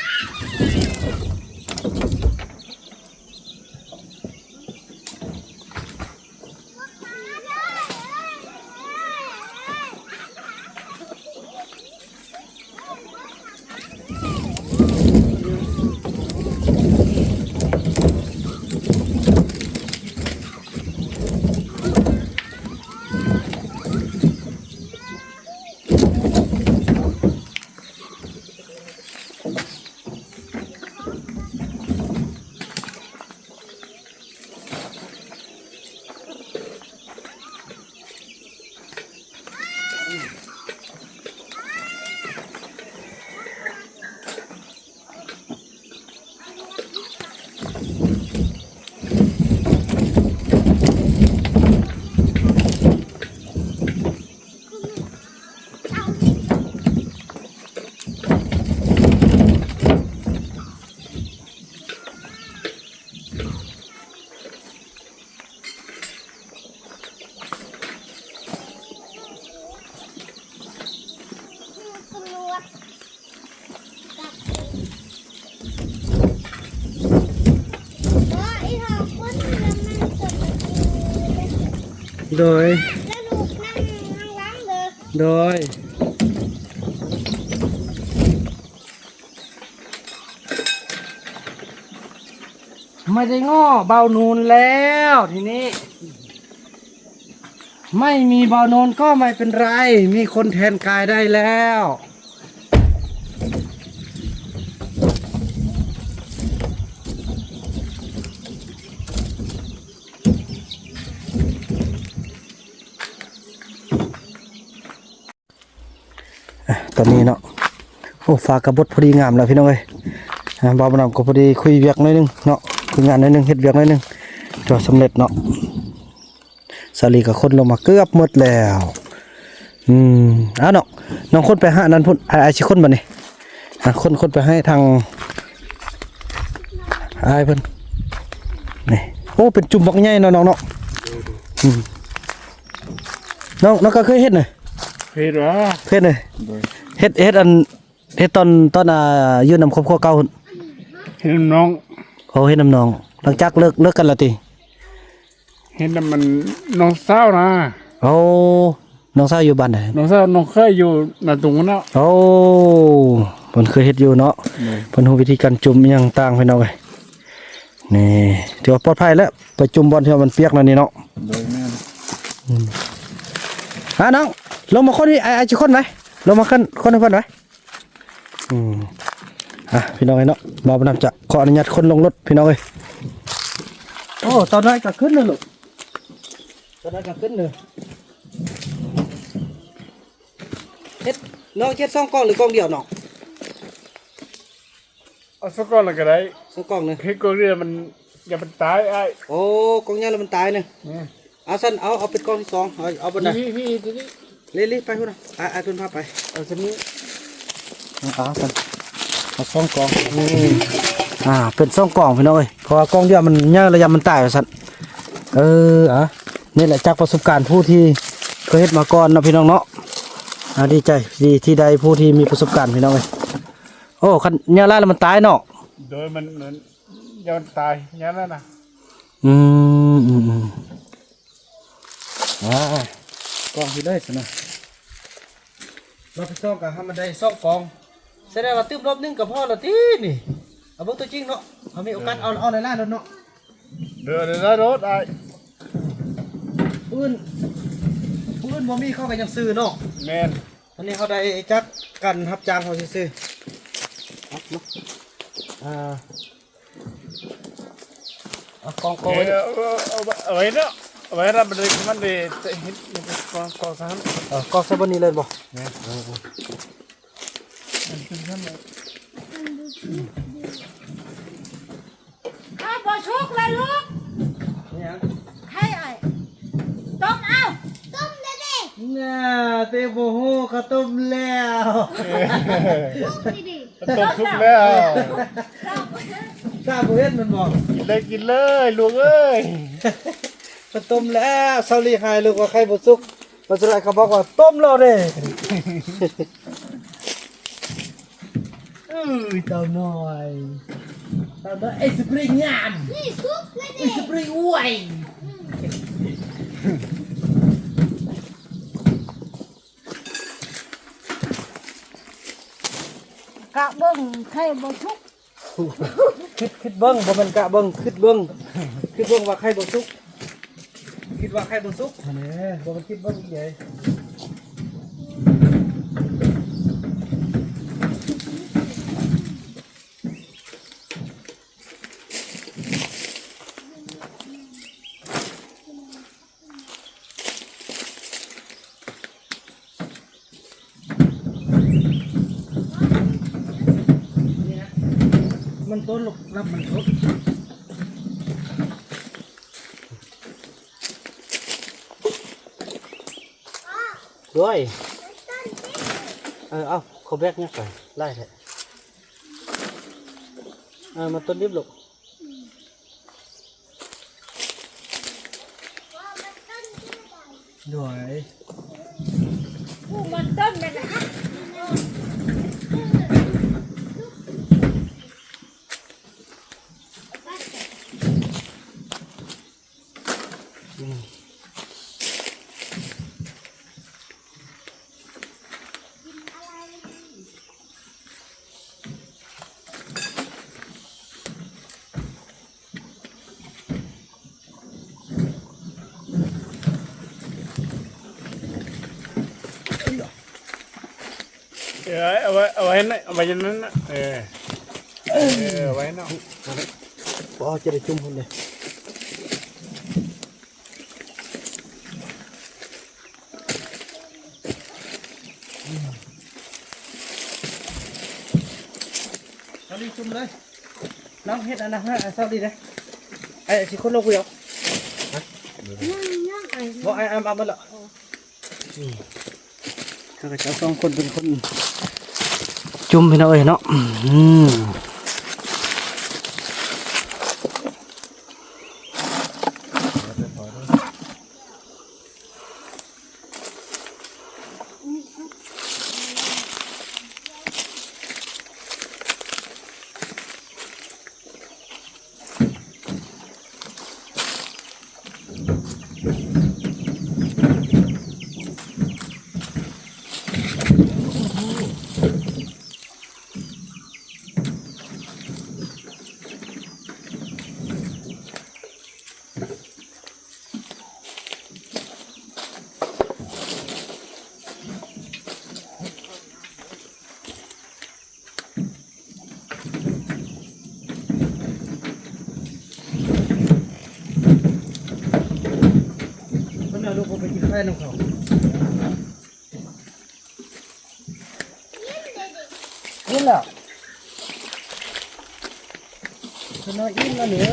ໂດຍ ໂດຍ. ไม่ได้ง้อเบานูนแล้วทีนี้ ไม่มีเบานูนก็ไม่เป็นไร มีคนแทนกายได้แล้ว. ອ່ະ ຕອນນີ້ເນາະ ໂອ້ ຟ້າກໍບົດພໍດີງາມແລ້ວພີ່ນ້ອງເອີຍ. ອ່າ ບ່າວບຸນນຳກໍພໍດີຄຸຍວຽກໜ້ອຍໜຶ່ງເນາະ ຄຸຍງານໜ້ອຍໜຶ່ງ ເຮັດວຽກໜ້ອຍໜຶ່ງ ຖືວ່າສຳເລັດເນາະ. ສາລີກໍຂົນລົງມາເກືອບໝົດແລ້ວ. ອືມ ເອົາເນາະ ນ້ອງຂົນໄປຫານັ້ນພຸ້ນ ອ້າຍ ອ້າຍຊິຂົນບັດນີ້. ອ່ະ ຂົນ ຂົນໄປໃຫ້ທາງອ້າຍເພິ່ນນີ້. ໂອ້ ເປັນຈຸ່ມບັກໃຫຍ່ເນາະນ້ອງເນາະ. ອືມ ນ້ອງ ນ້ອງກໍເຄີຍເຮັດນະ? ເຮັດຫວາ? ເຮັດເລີຍ. ໂດຍ ເຮັດ ເຮັດອັນ ເຮັດຕອນ ຕອນ ອ່າ ຢູ່ນຳຄອບຄົວເກົ່າພຸ້ນ. ເຮັດນຳນ້ອງ. ໂອ້ ເຮັດນຳນ້ອງ ຫຼັງຈາກເລີກ ເລີກກັນແລ້ວຕິ? ເຮັດນຳມັນ ນ້ອງສາວນະ. ໂອ້ ນ້ອງສາວຢູ່ບ້ານໃດ? ນ້ອງສາວ ນ້ອງເຂີຍຢູ່ນາຕຸງພຸ້ນນະ. ໂອ້ ເພິ່ນເຄີຍເຮັດຢູ່ເນາະ. ໂດຍ ເພິ່ນຮູ້ວິທີການຈຸ່ມອີ່ຫຍັງຕ່າງ ພີ່ນ້ອງເອີຍ. ນີ້ຖືວ່າປອດໄພແລ້ວ ໄປຈຸ່ມບ່ອນທີ່ວ່າມັນປຽກນັ້ນນີ້ເນາະ. ໂດຍ ແມ່ນ. ອືມ ອ່າ ນ້ອງ ລົງມາຂົນນີ້ ອ້າຍ ອ້າຍຊິຂົນໄວ້ ລົງມາຂົນ ຂົນໃຫ້ເພິ່ນໄວ້. ອືມ ອ່ະ ພີ່ນ້ອງເອີຍເນາະ ບ່າວບຸນນຳຈະຂໍອະນຸຍາດຂົນລົງລົດ ພີ່ນ້ອງເອີຍ. ໂອ້ ຕອນນັ້ນກໍຂຶ້ນເລີຍລູກ ຕອນນັ້ນກໍຂຶ້ນເລີຍ. ເຮັດ ນ້ອງເຮັດສອງກ້ອງ ຫຼືກ້ອງດຽວນ້ອງ? ເອົາສອງກ້ອງລະກໍໄດ້ ສອງກ້ອງເລີຍ. ເຮັດກ້ອງດຽວມັນ ຢ່າມັນຕາຍອ້າຍ. ໂອ້ ກອງໃຫຍ່ແລ້ວມັນຕາຍເນາະ. ແມ່ນ. ເອົາຊັ້ນ ເອົາ ເອົາເປັນກອງທີສອງ ເອົາ ເອົາບ່ອນໃດ? ນີ້ ນີ້ ນີ້ ນີ້ ເລີຍ ເລີຍ ໄປພຸ້ນນະ. ອ້າຍ ອ້າຍເພິ່ນພາໄປ. ເອົາຊັ້ນນີ້. ເອົາຊັ້ນ ເອົາສອງກອງ. ອືມ ອ່າ ເປັນສອງກອງພີ່ນ້ອງເອີຍ ເພາະວ່າກອງດຽວມັນໃຫຍ່ ລະຢ້ານມັນຕາຍວ່າຊັ້ນ. ເອີ ອ່າ ນີ້ແຫຼະ ຈາກປະສົບການຜູ້ທີ່ເຄີຍເຮັດມາກ່ອນເນາະ ພີ່ນ້ອງເນາະ. ອ່າ ດີໃຈ ທີ່ ທີ່ໄດ້ຜູ້ທີ່ມີປະສົບການ ພີ່ນ້ອງເອີຍ. ໂອ້ ຄັນໃຫຍ່ຫຼາຍລະມັນຕາຍເນາະ. ໂດຍ ມັນ ມັນ ຢ້ານຕາຍ ຢ້ານນັ້ນນະ. ອືມ ອືມ ອືມ. ອ່າ ກອງທີ່ເລີຍຊັ້ນນະ. ລອບທີສອງກໍໃຫ້ມັນໄດ້ສອງກອງ. ສະແດງວ່າຕື່ມລອບໜຶ່ງກໍພໍແລ້ວຕິນີ້. ເອົາເບິ່ງຕົວຈິງເນາະ. ເຮົາມີໂອກາດເອົາ ເອົາຫຼາຍໆໂລດເນາະ. ເດີ ຫຼາຍໆໂລດອ້າຍ. ຜູ້ອື່ນ ຜູ້ອື່ນບໍ່ມີ ເຂົາກໍຍັງຊື້ເນາະ. ແມ່ນ. ອັນນີ້ເຮົາໄດ້ຈາກການຮັບຈ້າງເຮົາຊື່ໆ. ເອົາເນາະ. ອ່າ ເອົາກອງ ກອງໄວ້ ເອີ ເອົາ ເອົາໄວ້ເນາະ ເອົາໄວ້ນຳ ມັນໄດ້ ມັນໄດ້ເຮັດ ມັນໄດ້ກອງ ກອງຊັ້ນ. ເອີ ກອງໃສ່ບ່ອນນີ້ເລີຍບໍ່? ແມ່ນ. ເອີ ເອີ ມັນເປັນຊັ້ນແຫຼະ. ເອົາ ບໍ່ສຸກແລ້ວລູກ. ອີຫຍັງ? ໃຫ້ອ້າຍຕົ້ມເອົາ. ຕົ້ມແລ້ວເດ້. ໜ້າ ແຕ່ບໍ່ຮູ້ ເຂົາຕົ້ມແລ້ວ. ຕົ້ມດີໆ. ເຂົາຕົ້ມສຸກແລ້ວ. ຖ້າບໍ່ເຮັດແມ່ນບໍ່? ກິນເລີຍ ກິນເລີຍລູກເອີຍ. ເຂົາຕົ້ມແລ້ວ. ຊາວລີຫາຍລູກວ່າໄຂ່ບໍ່ສຸກ. ວ່າສຸດທ້າຍເຂົາບອກວ່າຕົ້ມແລ້ວເດ້. ເອີຍ ເຕົ້ານ້ອຍ ເຕົ້ານ້ອຍ ໄອ້ສະປຣິງງາມ ນີ້ສຸກແລ້ວນີ້ ໄອ້ສະປຣິງອວຍ. ກະເບິ່ງໄຂ່ບໍ່ສຸກ. ຄິດ ຄິດເບິ່ງ ບໍ່ແມ່ນກະເບິ່ງ ຄິດເບິ່ງ ຄິດເບິ່ງວ່າໄຂ່ບໍ່ສຸກ ຄິດວ່າໄຂ່ບໍ່ສຸກຫັ້ນແຫຼະ ບໍ່ແມ່ນຄິດເບິ່ງອີ່ໃດ. ມັນຕົ້ນລູກ ນັບມັນຕົ້ນ. ດ້ວຍ ເອີ ເອົາ ເຂົາແບກຍັກໄປ ຫຼາຍແທ້. ເອີ ມັນຕົ້ນດິບລູກ. ໂດຍ ປູກມັນຕົ້ນນັ້ນນະ. ອືມ. ເອີ ເອົາໄວ້ ເອົາໄວ້ນັ້ນ ເອົາໄວ້ນັ້ນນະ ເອີ ເອີ ເອົາໄວ້ເນາະ ພໍຈະໄດ້ຈຸ່ມພຸ້ນເດ້. ເອົານີ້ຈຸ່ມເລີຍ ລອງເຮັດອັນນັ້ນໃຫ້ເອົາເອົານີ້ເດ້ ໄອ້ຊິຄົນລົງຜູ້ດຽວ ຮະ ຍັງ ຍັງໄອ້ ບໍ່ ໄອ້ເອົາ ເອົາໝົດລະ ເອີ ອືມ ເຂົາກໍເຈົ້າສອງຄົນເປັນຄົນຈຸ່ມ ພີ່ນ້ອງເອີຍເນາະ ອືມ. ເພິ່ນເອົາລູກອອກໄປກິນໄຂ່ນຳເຂົາ. ກິນແລ້ວ ຄື ນອນອີ່ມແລ້ວເດີ.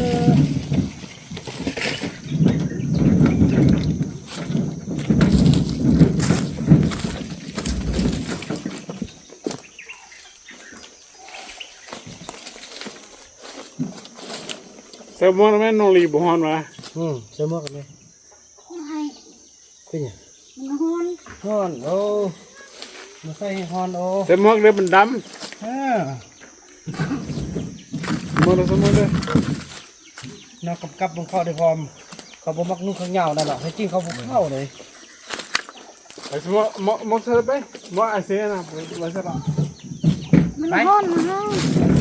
ໃສ່ໝວກແມ່ນ ນ້ອງລີບໍ່ຮ້ອນຫວາ? ອືມ ໃສ່ໝວກແມ່ນ. ບໍ່ໃຫ້ ເປັນຫຍັງ? ມັນຮ້ອນ. ຮ້ອນ ໂອ້ ມາໃສ່ຮ້ອນ ໂອ້ ໃສ່ໝວກເດີ ມັນດຳ. ເອີ ໝວກເດີ ໃສ່ໝວກເດີ. ນອກກຳກັບເບິ່ງເຂົາໄດ້ພ້ອມ ເຂົາບໍ່ມັກນຸ່ງຂາວຍາວນັ້ນດອກ ແທ້ຈິງເຂົາບໍ່ເຂົ້າເລີຍ. ໄປ ໝວກ ໝວກ ໝວກໃສ່ໄປ ໝວກອາເຊນະ ໄປໃສ່ລະ. ມັນຮ້ອນ ມັນຮ້ອນ.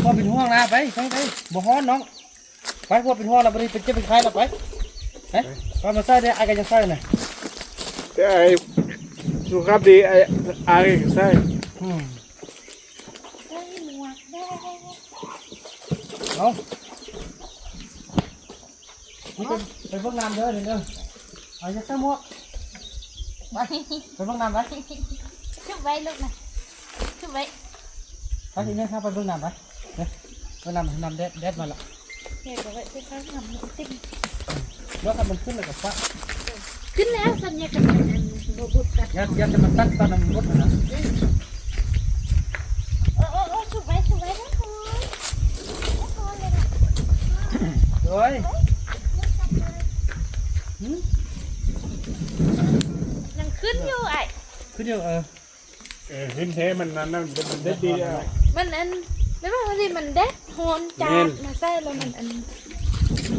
ບໍ່ເປັນຫ່ວງນະ ໄປ ໄປ ໄປ ບໍ່ຮ້ອນນ້ອງ. ໄປ ພວກເປັນຫ່ວງລະ ບໍ່ໄດ້ເປັນເຈັບເປັນໄຂ້ລະ ໄປ ໄປ ໄປ ມາໃສ່ເດ້ ອ້າຍກໍຢາກໃສ່ນະ ແຕ່ອ້າຍສຸຂະພາບດີ ອ້າຍ ອ້າຍກໍໃສ່. ອືມ ເອົາ ໄປ ໄປເບິ່ງນ້ຳເດີ ເດີ ເດີ. ເອົາ ຢ່າໃສ່ໝວກ ໄປ ໄປເບິ່ງນ້ຳໄປ. ຊຸບໄວ້ລູກນະ ຊຸບໄວ້ ໄປ ເອີ ພາໄປເບິ່ງນ້ຳໄປ. ເອີ ເບິ່ງນ້ຳ ນ້ຳແດດ ແດດມາລະ. ເຮັດເອົາໄວ້ ໄປທາງນ້ຳນີ້ຕິ ແລ້ວຄັນມັນຂຶ້ນແລ້ວກໍປະ ຂຶ້ນແລ້ວ ສັນຍາກັນ ອັນບໍ່ບຸດກັນ ຢ່າ ຢ່າແຕ່ມັນຕັດຕອນນັ້ນໝົດຫັ້ນນະ. ເອີ ເອີ ເອີ ຊຸບໄວ້ ຊຸບໄວ້ ໂອ້ຍ ຫືມ ຍັງຂຶ້ນຢູ່ອ້າຍ ຂຶ້ນຢູ່ ເອີ ເອີ ຂຶ້ນແທ້ ມັນນັ້ນນະ ມັນໄດ້ດີແລ້ວ ມັນອັນ ແບບວ່າມັນແດດຮ້ອນຈາດ ແມ່ນ ມາໃສ່ແລ້ວມັນອັນ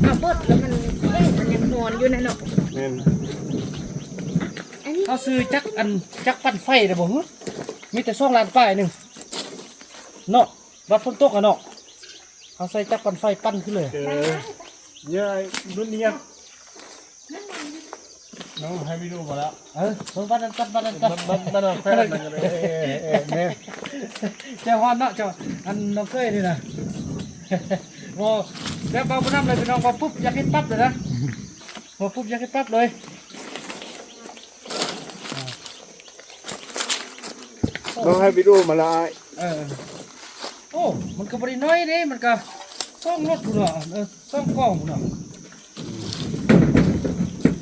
ເອົາເບິດແລ້ວມັນ ເອີ ມັນຍັງຮ້ອນຢູ່ນະເນາະ. ແມ່ນ ອັນນີ້ ເຮົາຊື້ຈັກ ອັນ ຈັກປັ່ນໄຟໄດ້ບໍ່ຫື? ມີແຕ່ສອງລ້ານປາຍໜຶ່ງເນາະ ວັດຝົນຕົກອະເນາະ. ເຮົາໃສ່ຈັກປັ່ນໄຟປັ່ນຂຶ້ນເລີຍ ເອີ ເຍອະ ລຸ້ນນີ້ ນ້ອງໃຫ້ວິດີໂອມາແລ້ວ ເອີ ເບິ່ງບ້ານນັ້ນກ່ອນ ບ້ານນັ້ນກ່ອນ ບ້ານ ບ້ານ ບ້ານນ້ອງແຟນນັ້ນກໍໄດ້ ເອີ ເອີ ເອີ ແມ່ນ ເຈົ້າຮ້ອນເນາະ ເຈົ້າ ອັນນ້ອງເຄີຍນີ້ນະ ບໍ່ ແບບເວົ້າບໍ່ນຳເລີຍ ພີ່ນ້ອງ ເວົ້າປຸບຢາກເຮັດປັບເລີຍນະ ເວົ້າປຸບຢາກເຮັດປັບເລີຍ. ນ້ອງໃຫ້ວິດີໂອມາແລ້ວອ້າຍ ເອີ ໂອ້ ມັນກໍບໍ່ໄດ້ນ້ອຍເດ້ ມັນກໍສອງລົດພຸ້ນເນາະ ເອີ ສອງກອງພຸ້ນເນາະ.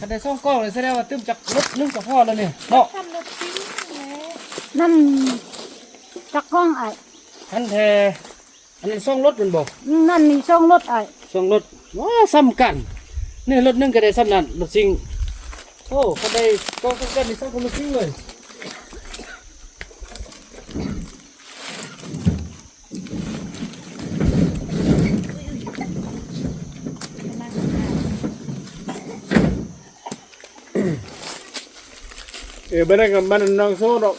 ຄັນໄດ້ສອງກອງເລີຍ ສະແດງວ່າຕື່ມຈັກລົດໜຶ່ງກໍພໍແລ້ວນີ້ເນາະ ທຳລົດຈິງແຫຼະ ນັ້ນຈັກກອງອ້າຍ ຫັ້ນແທ້. ອັນນັ້ນສອງລົດແມ່ນບໍ່? ນັ້ນນີ້ສອງລົດອ້າຍ ສອງລົດ ວ້າ ສ່ຳກັນ ນີ້ລົດໜຶ່ງກໍໄດ້ສ່ຳນັ້ນ ລົດຊິງ. ໂອ້ ຄັນໄດ້ກອງສ່ຳກັນນີ້ ສ່ຳກັບລົດຊິງເລີຍ. ເອີ ບັດນັ້ນກໍມັນນ້ອງໂຊດອກ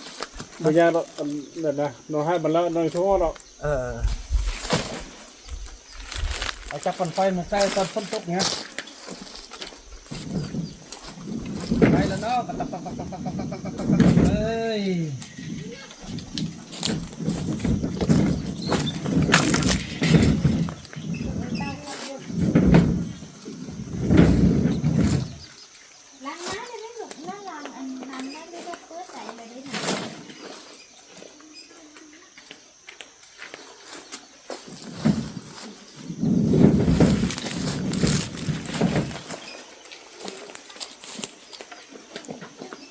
ບໍ່ຍາກດອກ ອັນນັ້ນນະ ນ້ອງໃຫ້ມັນແລ້ວ ນ້ອງໂຊດອກ. ເອີ ເອົາຈັກປັ່ນໄຟມາໃສ່ຕອນຝົນຕົກເນຍ ໄປແລ້ວເນາະ ເອີຍ. ລ້າງມາແລ້ວແມ່ນລູກ ລ້າງ ລ້າງອັນນັ້ນແລ້ວ ເປີດໃສ່ແລ້ວເດ້ນະ.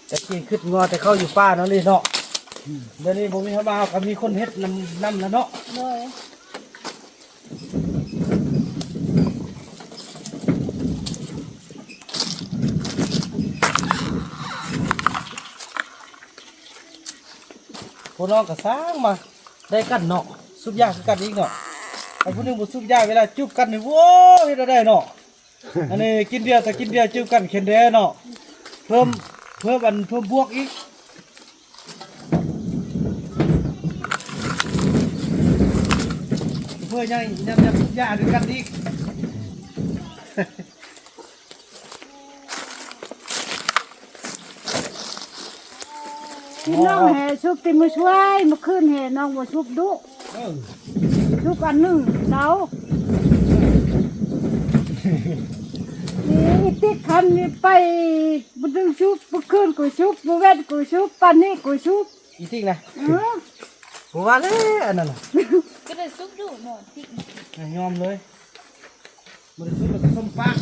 ແຕ່ກີ້ຄຶດງໍແຕ່ເຂົາຢູ່ປ່າເນາະ ນີ້ເນາະ ດຽວນີ້ບໍ່ມີເຮົາມາ ເຮົາກໍມີຄົນເຮັດນຳ ນຳແລ້ວເນາະ ໂດຍ. ຜູ້ນ້ອງກໍຊ່າງມາໄດ້ກັນເນາະ ສູບຢາຄືກັນອີກເນາະ ໄອ້ຜູ້ໜຶ່ງບໍ່ສູບຢາ ເວລາຈູບກັນນີ້ ໂອ້ ເຮັດແນວໃດເນາະ. ອັນນີ້ກິນເບຍ ແຕ່ກິນເບຍ ຈື່ກັນແຂນແດເນາະ ເພີ່ມ ເພີ່ມອັນ ເພີ່ມບວກອີກ ເພື່ອຍັງ ຍັງ ຍັງຢາກຄືກັນອີກ. ກິນນ້ອງແຮ່ຊຸບແຕ່ມື້ຊ່ວຍ ມື້ຄືນແຮ່ນ້ອງບໍ່ຊຸບດຸ ເອີ ຊຸບອັນໜຶ່ງເຊົາ ອີຕິກຄັນນີ້ໄປບໍ່ດຶງຊຸບ ມື້ຄືນກໍຊຸບ ມື້ເວັນກໍຊຸບ ປານນີ້ກໍຊຸບ ອີຕິກນະ ເອີ ບໍ່ວ່າແລ້ວອັນນັ້ນນະ ກໍໄດ້ຊຸບດຸເນາະ ຕິກຍອມເລີຍ. ບໍ່ໄດ້ຊື້ ມັນກໍສົ້ມປາກ.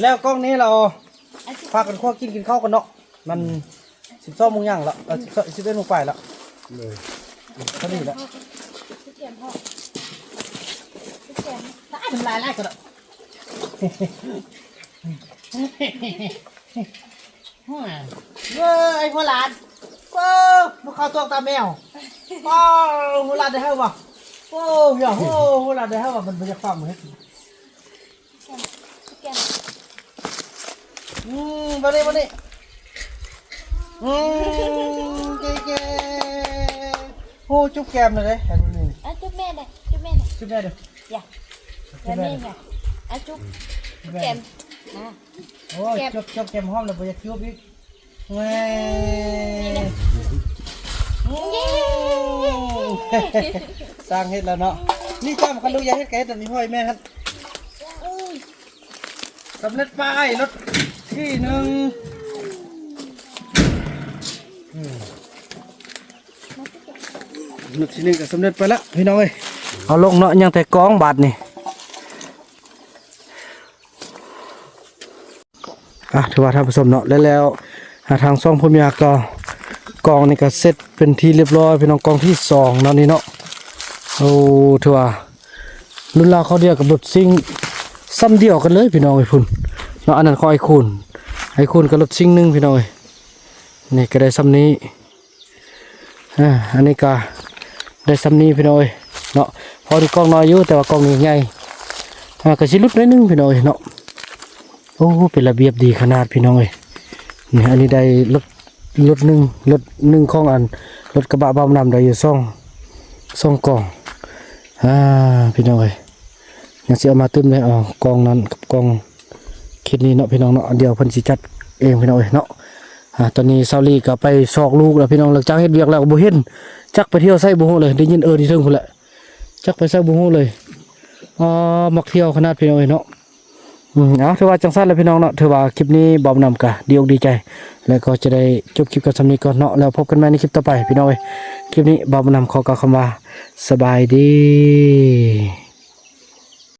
ແລ້ວກ້ອງນີ້ລາວພາກັນຄົວກິນ ກິນເຂົ້າກັນເນາະ. ມັນສິບສອງໂມງຫຍັງລະ ເອີ ສິບສອງ ສິບເອັດໂມງປາຍລະ. ເອີ ພໍດີລະ. ນ້ຳລາຍໄຫຼກໍໄດ້. ເອີຍ ຫົວຫຼານ ໂອ້ ບໍ່ເຂົ້າຕົວກຕາແມວ. ໂອ້ ຫົວຫຼານໄດ້ເຮົາບໍ່? ໂອ້ ຢ່າ ໂອ້ ຫົວຫຼານໄດ້ເຮົາບໍ່? ມັນບໍ່ຢາກຟັງ ບໍ່ເຮັດ. ອືມ ບັດນີ້ ບັດນີ້ ອືມ ເກັ່ງໆ. ໂອ້ ຈຸບແກ້ມແດ່ເດ້ ໃຫ້ເບິ່ງນີ້. ອ່ະ ຈຸບແມ່ແດ່ ຈຸບແມ່ແດ່ ຈຸບແມ່ເດີ້. ຢ່າ ຈຸບແມ່ເດີ້ ແມ່ຢ່າ ອ່ະ ຈຸບ ຈຸບແກ້ມ ຈຸບແກ້ມ. ອ່າ ໂອ້ຍ ແກ້ມ ຈຸບ ຈຸບແກ້ມຫອມແລ້ວບໍ່ຢາກຈຸບອີກ. ເວີຍ ເຢ້ ໂອ້ ຊ່າງເຮັດແລ້ວເນາະ. ນີ້ຈ້ຳຄັນລູກຢາກເຮັດກໍເຮັດແບບນີ້ ຫ້ອຍແມ່ຫັ້ນ. ໂອ້ຍ ສຳເລັດໄປລົດທີໜຶ່ງ. ອືມ ລົດທີໜຶ່ງກໍສຳເລັດໄປລະພີ່ນ້ອງເອີຍ. ເອົາລົງເນາະ ຍັງແຕ່ກອງບາດນີ້. ອ່ະ ຖືວ່າທ່ານຜູ້ຊົມເນາະ ແລ້ວ ແລ້ວ ອ່າ ທາງຊ່ອງຜູ້ມີຮັກກໍ ກອງນີ້ກໍເສັດເປັນທີ່ລຽບຮ້ອຍພີ່ນ້ອງ ກອງທີສອງເນາະນີ້ເນາະ. ໂອ້ ຖືວ່າລຸ້ນລາວເຂົ້າດຽວກັບລົດຊິງຊ້ຳດຽວກັນເລີຍພີ່ນ້ອງເອີຍ ພຸ້ນເນາະ. ອັນນັ້ນຂອງອ້າຍຄູນ ອ້າຍຄູນກັບລົດຊິງໜຶ່ງພີ່ນ້ອງເອີຍ. ນີ້ກໍໄດ້ຊ່ຳນີ້. ອ່າ ອັນນີ້ກະໄດ້ຊ່ຳນີ້ພີ່ນ້ອງເອີຍເນາະ. ພໍດີກອງນ້ອຍຢູ່ ແຕ່ວ່າກອງນີ້ໃຫຍ່ ອ່າ ກະຊິຫຼຸດໜ້ອຍໜຶ່ງພີ່ນ້ອງເອີຍເນາະ. ໂອ້ ເປັນລະບຽບດີຂະໜາດພີ່ນ້ອງເອີຍ. ນີ້ ອັນນີ້ໄດ້ລົດ ລົດໜຶ່ງ ລົດໜຶ່ງຂອງອັນ ລົດກະບະບ່າວນຳໄດ້ຢູ່ສອງ ສອງກອງ. ອ່າ ພີ່ນ້ອງເອີຍ ຍັງຊິເອົາມາຕື່ມເດ້. ເອົາກອງນັ້ນກັບກອງ ຄລິບນີ້ເນາະພີ່ນ້ອງເນາະ ດຽວເພິ່ນຊິຈັດເອງພີ່ນ້ອງເອີຍເນາະ. ອ່າ ຕອນນີ້ສາວລີກໍໄປຊອກລູກແລ້ວພີ່ນ້ອງ ຫຼັງຈາກເຮັດວຽກແລ້ວກໍບໍ່ເຫັນ ຈັກໄປທ່ຽວໃສບໍ່ຮູ້ເລີຍ ໄດ້ຍິນເອີ້ນຢູ່ເທິງພຸ້ນແຫຼະ ຈັກໄປໃສບໍ່ຮູ້ເລີຍ. ອໍ ມັກທ່ຽວຂະໜາດພີ່ນ້ອງເອີຍເນາະ. ອືມ ເອົາ ຖືວ່າຈັ່ງຊັ້ນແຫຼະພີ່ນ້ອງເນາະ ຖືວ່າຄລິບນີ້ບ່າວນຳກໍດີອົກດີໃຈ ແລ້ວກໍຈະໄດ້ຈົບຄລິບກັນຊ່ຳນີ້ກ່ອນເນາະ ແລ້ວພົບກັນໃໝ່ໃນຄລິບຕໍ່ໄປພີ່ນ້ອງເອີຍ. ຄລິບນີ້ບ່າວນຳຂໍກ່າວຄຳວ່າ ສະບາຍດີ.